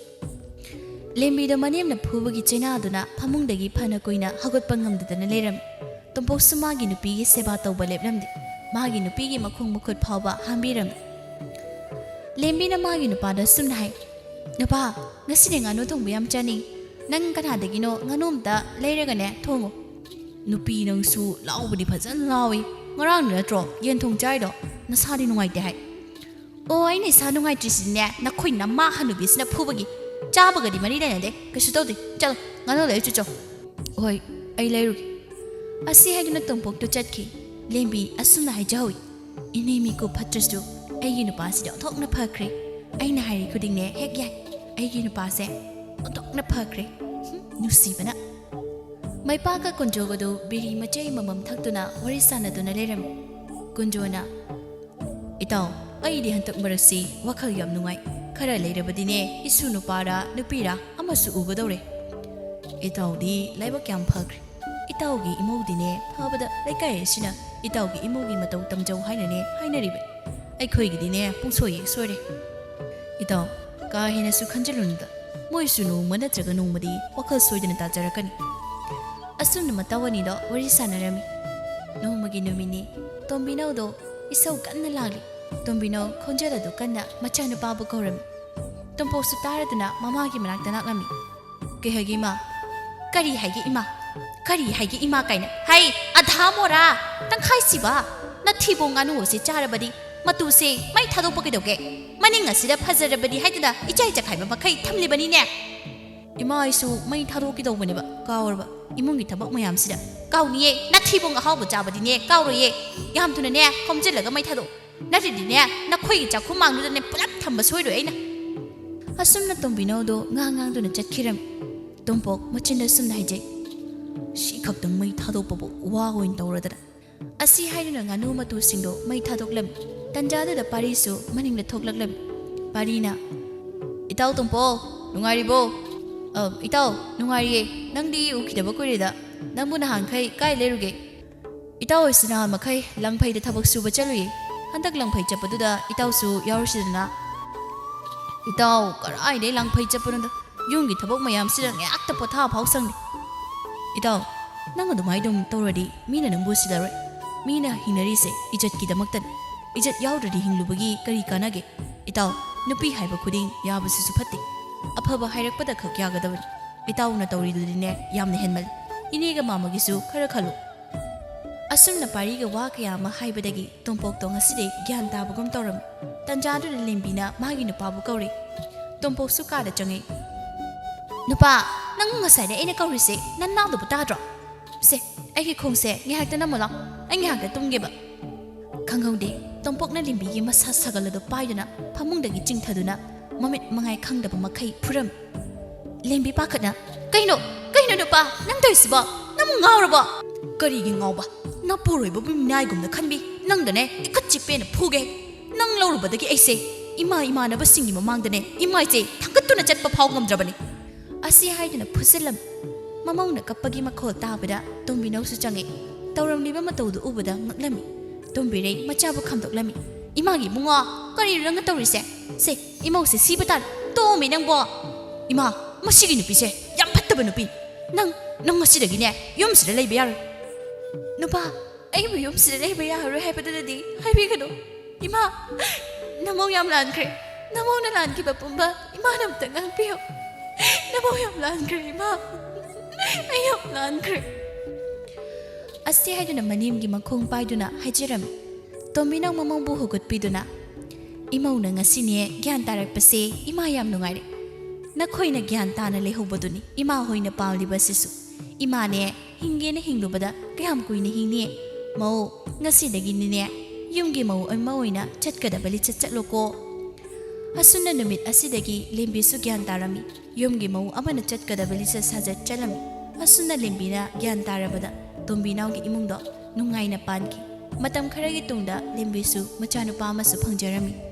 ꯂꯦꯝꯕꯤꯗ ꯃꯅꯦꯝꯅ ꯐꯨꯕꯒꯤ ꯆꯩꯅꯥꯗꯨꯅ ꯐꯃꯨꯡꯗꯒꯤ ꯐꯅ ꯀꯨꯏꯅ ꯍꯧꯒꯠꯄ ꯉꯝꯗꯗꯅ ꯂꯩꯔꯝꯃꯤ꯫ ꯇꯣꯝꯄꯣꯛꯁꯨ ꯃꯥꯒꯤ ꯅꯨꯄꯤꯒꯤ ꯁꯦꯕꯥ ꯇꯧꯕ ꯂꯦꯞꯂꯝꯗꯦ꯫ ꯃꯥꯒꯤ ꯅꯨꯄꯤꯒꯤ ꯃꯈꯣꯡ ꯃꯈꯨꯠ ꯐꯥꯎꯕ ꯍꯥꯝꯕꯤꯔꯝꯃꯤ꯫ ꯂꯦꯝꯕꯤꯅ ꯃꯥꯒꯤ ꯅꯨꯄꯥꯗ ꯑꯁꯨꯝꯅ ꯍꯥꯏ, "ꯅꯨꯄꯥ, ꯉꯁꯤꯗꯤ ꯉꯥꯅꯨ ꯊꯣꯡꯕ ꯌꯥꯝ ꯆꯥꯅꯤꯡ꯫ ꯅꯪ ꯀꯅꯥꯗꯒꯤꯅꯣ ꯉꯥꯅꯨ ꯑꯝꯇ ꯂꯩꯔꯒꯅꯦ ꯊꯣꯡꯉꯨ꯫" "ꯅꯨꯄꯤ ꯅꯪꯁꯨ ꯂꯥꯎꯕꯗꯤ ꯐꯖꯅ ꯂꯥꯎꯏ꯫ ꯉꯔꯥꯡꯗꯤ ꯅꯠꯇ꯭ꯔꯣ ꯌꯦꯟ ꯊꯣꯡ ꯆꯥꯏꯗꯣ? ꯅꯁꯥꯗꯤ ꯅꯨꯡꯉꯥꯏꯇꯦ ꯍꯥꯏ꯫" "ꯑꯣ, ꯑꯩꯅ ꯏꯁꯥ ꯅꯨꯡꯉꯥꯏꯇ꯭ꯔꯤꯁꯤꯅꯦ, ꯅꯈꯣꯏ ꯅꯃꯥ ꯍꯅꯨꯕꯤꯁꯤꯅ ꯐꯨꯕꯒꯤ꯫ ꯆꯥꯕꯒꯗꯤ ꯃꯔꯤ ꯂꯩꯅꯗꯦ, ꯀꯩꯁꯨ ꯇꯧꯗꯦ꯫ ꯆꯠꯂꯣ, ꯉꯥꯅꯨ ꯂꯩꯔꯨ ꯆꯠꯆꯣ꯫" "ꯍꯣꯏ, ꯑꯩ ꯂꯩꯔꯨꯒꯦ꯫" ꯑꯁꯤ ꯍꯥꯏꯗꯨꯅ ꯇꯣꯝꯄꯣꯛꯇꯨ ꯆꯠꯈꯤ꯫ ꯂꯦꯝꯕꯤ ꯑꯁꯨꯝꯅ ꯍꯥꯏꯖꯍꯧꯏ, "ꯏꯅꯦ ꯃꯤꯀꯨꯞ ꯐꯠꯇ꯭ꯔꯁꯨ ꯑꯩꯒꯤ ꯅꯨꯄꯥꯁꯤꯗꯤ ꯑꯣꯟꯊꯣꯛꯅ ꯐꯈ꯭ꯔꯦ꯫ ꯑꯩꯅ ꯍꯥꯏꯔꯤ ꯈꯨꯗꯤꯡꯅꯦ ꯍꯦꯛ ꯌꯥꯏ꯫ ꯑꯩꯒꯤ ꯅꯨꯄꯥꯁꯦ ꯑꯣꯟꯊꯣꯛꯅ ꯐꯈ꯭ꯔꯦ꯫ ꯍꯨꯝ, ꯅꯨꯡꯁꯤꯕꯅ꯫" ꯃꯩꯄꯥꯒ ꯀꯨꯟꯖꯣꯒꯗꯨ ꯕꯤꯔꯤ ꯃꯆꯩ ꯑꯃꯃꯝ ꯊꯛꯇꯨꯅ ꯋꯥꯔꯤ ꯁꯥꯟꯅꯗꯨꯅ ꯂꯩꯔꯝꯃꯤ꯫ ꯀꯨꯟꯖꯣꯅ, "ꯏꯇꯥꯎ, ꯑꯩꯗꯤ ꯍꯟꯗꯛ ꯃꯔꯛꯁꯤ ꯋꯥꯈꯜ ꯌꯥꯝ ꯅꯨꯡꯉꯥꯏ꯫ ꯈꯔ ꯂꯩꯔꯕꯗꯤꯅꯦ ꯏꯁꯨ ꯅꯨꯄꯥꯔꯥ ꯅꯨꯄꯤꯔꯥ ꯑꯃꯁꯨ ꯎꯒꯗꯧꯔꯦ꯫ ꯏꯇꯥꯎꯗꯤ ꯂꯥꯏꯕꯛ ꯌꯥꯝ ꯐꯈ꯭ꯔꯦ꯫ ꯏꯇꯥꯎꯒꯤ ꯏꯃꯧꯗꯤꯅꯦ ꯐꯕꯗ ꯂꯩꯀꯥꯏ ꯑꯁꯤꯅ ꯏꯇꯥꯎꯒꯤ ꯏꯃꯧꯒꯤ ꯃꯇꯧ ꯇꯝꯖꯧ ꯍꯥꯏꯅꯅꯦ ꯍꯥꯏꯅꯔꯤꯕꯅꯤ꯫ ꯑꯩꯈꯣꯏꯒꯤꯗꯤꯅꯦ ꯄꯨꯡꯁꯣꯏ ꯍꯦꯛ ꯁꯣꯏꯔꯦ꯫ ꯏꯇꯥꯎ, ꯀꯥ ꯍꯦꯟꯅꯁꯨ ꯈꯟꯖꯤꯜꯂꯨꯅꯨꯗ꯫ ꯃꯣꯏꯁꯨ ꯅꯣꯡꯃ ꯅꯠꯇ꯭ꯔꯒ ꯅꯣꯡꯃꯗꯤ ꯋꯥꯈꯜ ꯁꯣꯏꯗꯅ ꯇꯥꯖꯔꯛꯀꯅꯤ꯫" ꯑꯁꯨꯝꯅ ꯃꯇꯥꯎ ꯑꯅꯤꯗꯣ ꯋꯥꯔꯤ ꯁꯥꯟꯅꯔꯝꯃꯤ꯫ ꯅꯣꯡꯃꯒꯤ ꯅꯨꯃꯤꯠꯅꯤ꯫ ꯇꯣꯝꯕꯤꯅꯧꯗꯣ ꯏꯁꯧ ꯀꯟꯅ ꯂꯥꯡꯂꯤ꯫ ꯇꯣꯝꯕꯤꯅꯧ ꯈꯣꯟꯖꯦꯜ ꯑꯗꯨ ꯀꯟꯅ ꯃꯆꯥꯅꯨꯄꯥꯕꯨ ꯀꯧꯔꯝꯃꯤ꯫ ꯇꯣꯝꯄꯣꯛꯁꯨ ꯇꯥꯔꯗꯨꯅ ꯃꯃꯥꯒꯤ ꯃꯅꯥꯛꯇ ꯂꯥꯛꯂꯝꯃꯤ꯫ "ꯀꯩ ꯍꯥꯏꯒꯦ, ꯏꯃꯥ?" "ꯀꯔꯤ ꯍꯥꯏꯒꯦ, ꯏꯃꯥ? ꯀꯔꯤ ꯍꯥꯏꯒꯦ, ꯏꯃꯥ ꯀꯥꯏꯅ? ꯍꯩ, ꯑꯙꯥ ꯃꯣꯔꯥ! ꯇꯪꯈꯥꯏ ꯁꯤꯕ! ꯅꯊꯤꯕꯣꯡ ꯉꯥꯅꯨ ꯑꯁꯤ ꯆꯥꯔꯕꯗꯤ ꯃꯇꯨꯁꯦ ꯃꯩ ꯊꯥꯗꯣꯛꯄ ꯀꯩꯗꯧꯒꯦ? ꯃꯅꯤꯡ ꯑꯁꯤꯗ ꯐꯖꯔꯕꯗꯤ ꯍꯥꯏꯗꯅ ꯏꯆꯥꯏ ꯆꯈꯥꯏꯕ ꯃꯈꯩ ꯊꯝꯂꯤꯕꯅꯤꯅꯦ꯫" "ꯏꯃꯥ, ꯑꯩꯁꯨ ꯃꯩ ꯊꯥꯗꯣꯛꯀꯦ ꯇꯧꯕꯅꯦꯕ, ꯀꯥꯎꯔꯕ, ꯏꯃꯨꯡꯒꯤ ꯊꯕꯛ ꯃꯌꯥꯝꯁꯤꯗ꯫" "ꯀꯥꯎꯅꯤꯌꯦ, ꯅꯊꯤꯕꯣꯡ ꯑꯍꯥꯎꯕ ꯆꯥꯕꯗꯤꯅꯦ ꯀꯥꯎꯔꯣꯏꯌꯦ꯫ ꯌꯥꯝ ꯊꯨꯅꯅꯦ ꯈꯣꯝꯖꯤꯜꯂꯒ ꯃꯩ ꯊꯥꯗꯣꯛ꯫ ꯅꯠꯇ꯭ꯔꯗꯤꯅꯦ ꯅꯈꯣꯏꯒꯤ ꯆꯥꯛꯈꯨꯝ ꯃꯥꯡꯗꯨꯗꯅꯦ ꯄꯨꯂꯞ ꯊꯝꯕ ꯁꯣꯏꯔꯣꯏ ꯑꯩꯅ꯫" ꯑꯁꯨꯝꯅ ꯇꯣꯝꯕꯤꯅꯧꯗꯣ ꯉꯥꯡ ꯉꯥꯡꯗꯨꯅ ꯆꯠꯈꯤꯔꯝꯃꯤ꯫ ꯇꯣꯝꯄꯣꯛ ꯃꯆꯤꯟꯗ ꯑꯁꯨꯝꯅ ꯍꯥꯏꯖꯩ, "ꯁꯤ ꯈꯛꯇꯪ ꯃꯩ ꯊꯥꯗꯣꯛꯄꯕꯨ ꯋꯥ ꯑꯣꯏꯅ ꯇꯧꯔꯗꯅ꯫" ꯑꯁꯤ ꯍꯥꯏꯗꯨꯅ ꯉꯥꯅꯨ ꯃꯇꯨꯁꯤꯡꯗꯣ ꯃꯩ ꯊꯥꯗꯣꯛꯂꯝꯃꯤ꯫ ꯇꯟꯖꯥꯗꯨꯗ ꯄꯥꯔꯤꯁꯨ ꯃꯅꯤꯡꯗ ꯊꯣꯛꯂꯛꯂꯝꯃꯤ꯫ ꯄꯥꯔꯤꯅ, "ꯏꯇꯥꯎ ꯇꯣꯝꯄꯣ, ꯅꯨꯡꯉꯥꯏꯔꯤꯕꯣ?" "ꯑ, ꯏꯇꯥꯎ, ꯅꯨꯡꯉꯥꯏꯔꯤꯌꯦ꯫ ꯅꯪꯗꯤ ꯎꯈꯤꯗꯕ ꯀꯨꯏꯔꯦꯗ꯫ ꯅꯪꯕꯨ ꯅꯍꯥꯟꯈꯩ ꯀꯥꯏ ꯂꯩꯔꯨꯒꯦ?" "ꯏꯇꯥꯎ ꯑꯩꯁꯨ ꯅꯍꯥꯟ ꯃꯈꯩ ꯂꯪꯐꯩꯗ ꯊꯕꯛ ꯁꯨꯕ ꯆꯠꯂꯨꯏ꯫ ꯍꯟꯗꯛ ꯂꯪꯐꯩ ꯆꯠꯄꯗꯨꯗ ꯏꯇꯥꯎꯁꯨ ꯌꯥꯎꯔꯨꯁꯤꯗꯅ꯫" "ꯏꯇꯥꯎ, ꯀꯔꯥꯏꯗꯩ ꯂꯪꯐꯩ ꯆꯠꯄꯅꯣꯗ? ꯌꯨꯝꯒꯤ ꯊꯕꯛ ꯃꯌꯥꯝꯁꯤꯗ ꯉꯥꯏꯍꯥꯛꯇ ꯄꯣꯊꯥ ꯐꯥꯎ ꯁꯪꯗꯦ꯫ ꯏꯇꯥꯎ, ꯅꯪ ꯑꯗꯨꯃꯥꯏꯅ ꯑꯗꯨꯝ ꯇꯧꯔꯗꯤ ꯃꯤꯅ ꯅꯪꯕꯨ ꯎꯁꯤꯜꯂꯔꯣꯏ꯫ ꯃꯤꯅ ꯍꯤꯡꯅꯔꯤꯁꯦ ꯏꯖꯠꯀꯤꯗꯃꯛꯇꯅꯤ꯫ ꯏꯖꯠ ꯌꯥꯎꯗ꯭ꯔꯗꯤ ꯍꯤꯡꯂꯨꯕꯒꯤ ꯀꯔꯤ ꯀꯥꯟꯅꯒꯦ? ꯏꯇꯥꯎ, ꯅꯨꯄꯤ ꯍꯥꯏꯕ ꯈꯨꯗꯤꯡ ꯌꯥꯕꯁꯤꯁꯨ ꯐꯠꯇꯦ꯫ ꯑꯐꯕ ꯍꯥꯏꯔꯛꯄꯗ ꯈꯛ ꯌꯥꯒꯗꯕꯅꯤ꯫ ꯏꯇꯥꯎꯅ ꯇꯧꯔꯤꯗꯨꯗꯤꯅꯦ ꯌꯥꯝꯅ ꯍꯦꯟꯃꯜꯂꯤ꯫ ꯏꯅꯦꯒ ꯃꯥꯃꯒꯤꯁꯨ ꯈꯔ ꯈꯜꯂꯨ꯫ ꯑꯁꯨꯝꯅ ꯄꯥꯔꯤꯒ ꯋꯥ ꯀꯌꯥ ꯑꯃ ꯍꯥꯏꯕꯗꯒꯤ ꯇꯣꯝꯄꯣꯛꯇꯣ ꯉꯁꯤꯗꯤ ꯒ꯭ꯌꯥꯟ ꯇꯥꯕꯒꯨꯝ ꯇꯧꯔꯝꯃꯤ꯫ ꯇꯟꯖꯥꯗꯨꯗ ꯂꯦꯝꯕꯤꯅ ꯃꯥꯒꯤ ꯅꯨꯄꯥꯕꯨ ꯀꯧꯔꯦ꯫ ꯇꯣꯝꯄꯣꯛꯁꯨ ꯀꯥꯗ ꯆꯪꯉꯛꯏ꯫ "ꯅꯨꯄꯥ, ꯅꯪ ꯉꯁꯥꯏꯗ ꯑꯩꯅ ꯀꯧꯔꯤꯁꯦ ꯅꯅꯥꯗꯨꯕꯨ ꯇꯥꯗ꯭ꯔꯣ? ꯁꯦ, ꯑꯩꯒꯤ ꯈꯣꯡꯁꯦ ꯉꯥꯏꯍꯥꯛꯇ ꯅꯝꯃꯨ ꯂꯥꯎ, ꯑꯩ ꯉꯥꯏꯍꯥꯛꯇ ꯇꯨꯝꯒꯦꯕ꯫" ꯈꯪꯍꯧꯗꯦ, ꯇꯣꯝꯄꯣꯛꯅ ꯂꯦꯝꯕꯤꯒꯤ ꯃꯁꯥ ꯁꯥꯒꯜ ꯑꯗꯨ ꯄꯥꯏꯗꯨꯅ ꯐꯃꯨꯡꯗꯒꯤ ꯆꯤꯡꯊꯗꯨꯅ ꯃꯃꯤꯠ ꯃꯉꯥꯏ ꯈꯪꯗꯕ ꯃꯈꯩ ꯐꯨꯔꯝꯃꯤ꯫ ꯂꯦꯝꯕꯤ ꯄꯥꯈꯠꯅ, "ꯀꯩꯅꯣ? ꯀꯩꯅꯣ ꯅꯨꯄꯥ? ꯅꯪ ꯇꯧꯔꯤꯁꯤꯕꯣ? ꯅꯪꯕꯨ ꯉꯥꯎꯔꯕꯣ?" "ꯀꯔꯤꯒꯤ ꯉꯥꯎꯕ? ꯅꯄꯨꯔꯣꯏꯕꯕꯨ ꯃꯤꯅꯥꯏꯒꯨꯝꯅ ꯈꯟꯕꯤ ꯅꯪꯗꯅꯦ ꯏꯀꯠ ꯆꯤꯛꯄꯦꯅ ꯐꯨꯒꯦ꯫ ꯅꯪ ꯂꯧꯔꯨꯕꯗꯒꯤ ꯑꯩꯁꯦ ꯏꯃꯥ ꯏꯃꯥꯟꯅꯕꯁꯤꯡꯒꯤ ꯃꯃꯥꯡꯗꯅꯦ ꯏꯃꯥꯏꯁꯦ ꯊꯥꯡꯒꯠꯇꯨꯅ ꯆꯠꯄ ꯐꯥꯎ ꯉꯝꯗ꯭ꯔꯕꯅꯤ꯫" ꯑꯁꯤ ꯍꯥꯏꯗꯨꯅ ꯐꯨꯖꯜꯂꯝꯃꯤ꯫ ꯃꯃꯧꯅ ꯀꯞꯄꯒꯤ ꯃꯈꯣꯜ ꯇꯥꯕꯗ ꯇꯣꯝꯕꯤꯅꯧꯁꯨ ꯆꯪꯉꯛꯏ꯫ ꯇꯧꯔꯝꯂꯤꯕ ꯃꯇꯧꯗꯨ ꯎꯕꯗ ꯉꯛꯂꯝꯃꯤ꯫ ꯇꯣꯝꯕꯤꯔꯩ ꯃꯆꯥꯕꯨ ꯈꯥꯝꯗꯣꯛꯂꯝꯃꯤ꯫ "ꯏꯃꯥꯒꯤ ꯏꯕꯨꯡꯉꯣ, ꯀꯔꯤꯅꯣ ꯅꯪꯅ ꯇꯧꯔꯤꯁꯦ? ꯁꯦ, ꯏꯃꯧꯁꯦ ꯁꯤꯕ ꯇꯥꯔꯦ꯫ ꯇꯣꯛꯑꯝꯃꯤ ꯅꯪꯕꯣ꯫ ꯏꯃꯥ, ꯃꯁꯤꯒꯤ ꯅꯨꯄꯤꯁꯦ ꯌꯥꯝ ꯐꯠꯇꯕ ꯅꯨꯄꯤ꯫ ꯅꯪ, ꯅꯪ ꯉꯁꯤꯗꯒꯤꯅꯦ ꯌꯨꯝꯁꯤꯗ ꯂꯩꯕ ꯌꯥꯔꯣꯏ꯫" "ꯅꯨꯄꯥ, ꯑꯩꯕꯨ ꯌꯨꯝꯁꯤꯗ ꯂꯩꯕ ꯌꯥꯔꯔꯣꯏ ꯍꯥꯏꯕꯗꯨꯗꯗꯤ ꯍꯥꯏꯕꯤꯒꯅꯨ꯫ ꯏꯃꯥ, ꯅꯃꯧ ꯌꯥꯝ ꯂꯥꯟꯈ꯭ꯔꯦ꯫ ꯅꯃꯧꯅ ꯂꯥꯟꯈꯤꯕ ꯄꯨꯝꯕ ꯏꯃꯥꯅ ꯑꯝꯇ ꯉꯥꯛꯄꯤꯌꯨ꯫ ꯅꯃꯧ ꯌꯥꯝ ꯂꯥꯟꯈ꯭ꯔꯦ, ꯏꯃꯥ꯫ ꯑꯩ ꯌꯥꯝ ꯂꯥꯟꯈ꯭ꯔꯦ꯫" ꯑꯁꯤ ꯍꯥꯏꯗꯨꯅ ꯃꯅꯦꯝꯒꯤ ꯃꯈꯣꯡ ꯄꯥꯏꯗꯨꯅ ꯍꯥꯏꯖꯔꯝꯃꯤ꯫ ꯇꯣꯝꯕꯤꯅꯧ ꯃꯃꯧꯕꯨ ꯍꯧꯒꯠꯄꯤꯗꯨꯅ, "ꯏꯃꯧꯅ ꯉꯁꯤꯅꯦ ꯒ꯭ꯌꯥꯟ ꯇꯥꯔꯛꯄꯁꯦ ꯏꯃꯥ ꯌꯥꯝ ꯅꯨꯡꯉꯥꯏꯔꯦ꯫ ꯅꯈꯣꯏꯅ ꯒ꯭ꯌꯥꯟ ꯇꯥꯅ ꯂꯩꯍꯧꯕꯗꯨꯅꯤ ꯏꯃꯥ ꯍꯣꯏꯅ ꯄꯥꯝꯂꯤꯕꯁꯤꯁꯨ꯫ ꯏꯃꯥꯅꯦ ꯍꯤꯡꯒꯦꯅ ꯍꯤꯡꯂꯨꯕꯗ ꯀꯌꯥꯝ ꯀꯨꯏꯅ ꯍꯤꯡꯅꯤ? ꯃꯧ, ꯉꯁꯤꯗꯒꯤꯅꯤꯅꯦ ꯌꯨꯝꯒꯤ ꯃꯧ ꯑꯃ ꯑꯣꯏꯅ ꯆꯠꯀꯗꯕ ꯂꯤꯆꯠ ꯆꯠꯂꯣꯀꯣ꯫" ꯑꯁꯨꯝꯅ ꯅꯨꯃꯤꯠ ꯑꯁꯤꯗꯒꯤ ꯂꯦꯝꯕꯤꯁꯨ ꯒ꯭ꯌꯥꯟ ꯇꯥꯔꯝꯃꯤ꯫ ꯌꯨꯝꯒꯤ ꯃꯧ ꯑꯃꯅ ꯆꯠꯀꯗꯕ ꯂꯤꯆꯠ ꯁꯥꯖꯠ ꯆꯠꯂꯝꯃꯤ꯫ ꯑꯁꯨꯝꯅ ꯂꯦꯝꯕꯤꯅ ꯒ꯭ꯌꯥꯟ ꯇꯥꯔꯕꯗ ꯇꯣꯝꯕꯤꯅꯥꯎꯒꯤ ꯏꯃꯨꯡꯗꯣ ꯅꯨꯡꯉꯥꯏꯅ ꯄꯥꯟꯈꯤ꯫ ꯃꯇꯝ ꯈꯔꯒꯤ ꯇꯨꯡꯗ ꯂꯦꯝꯕꯤꯁꯨ ꯃꯆꯥꯅꯨꯄꯥ ꯑꯃꯁꯨ ꯐꯪꯖꯔꯝꯃꯤ꯫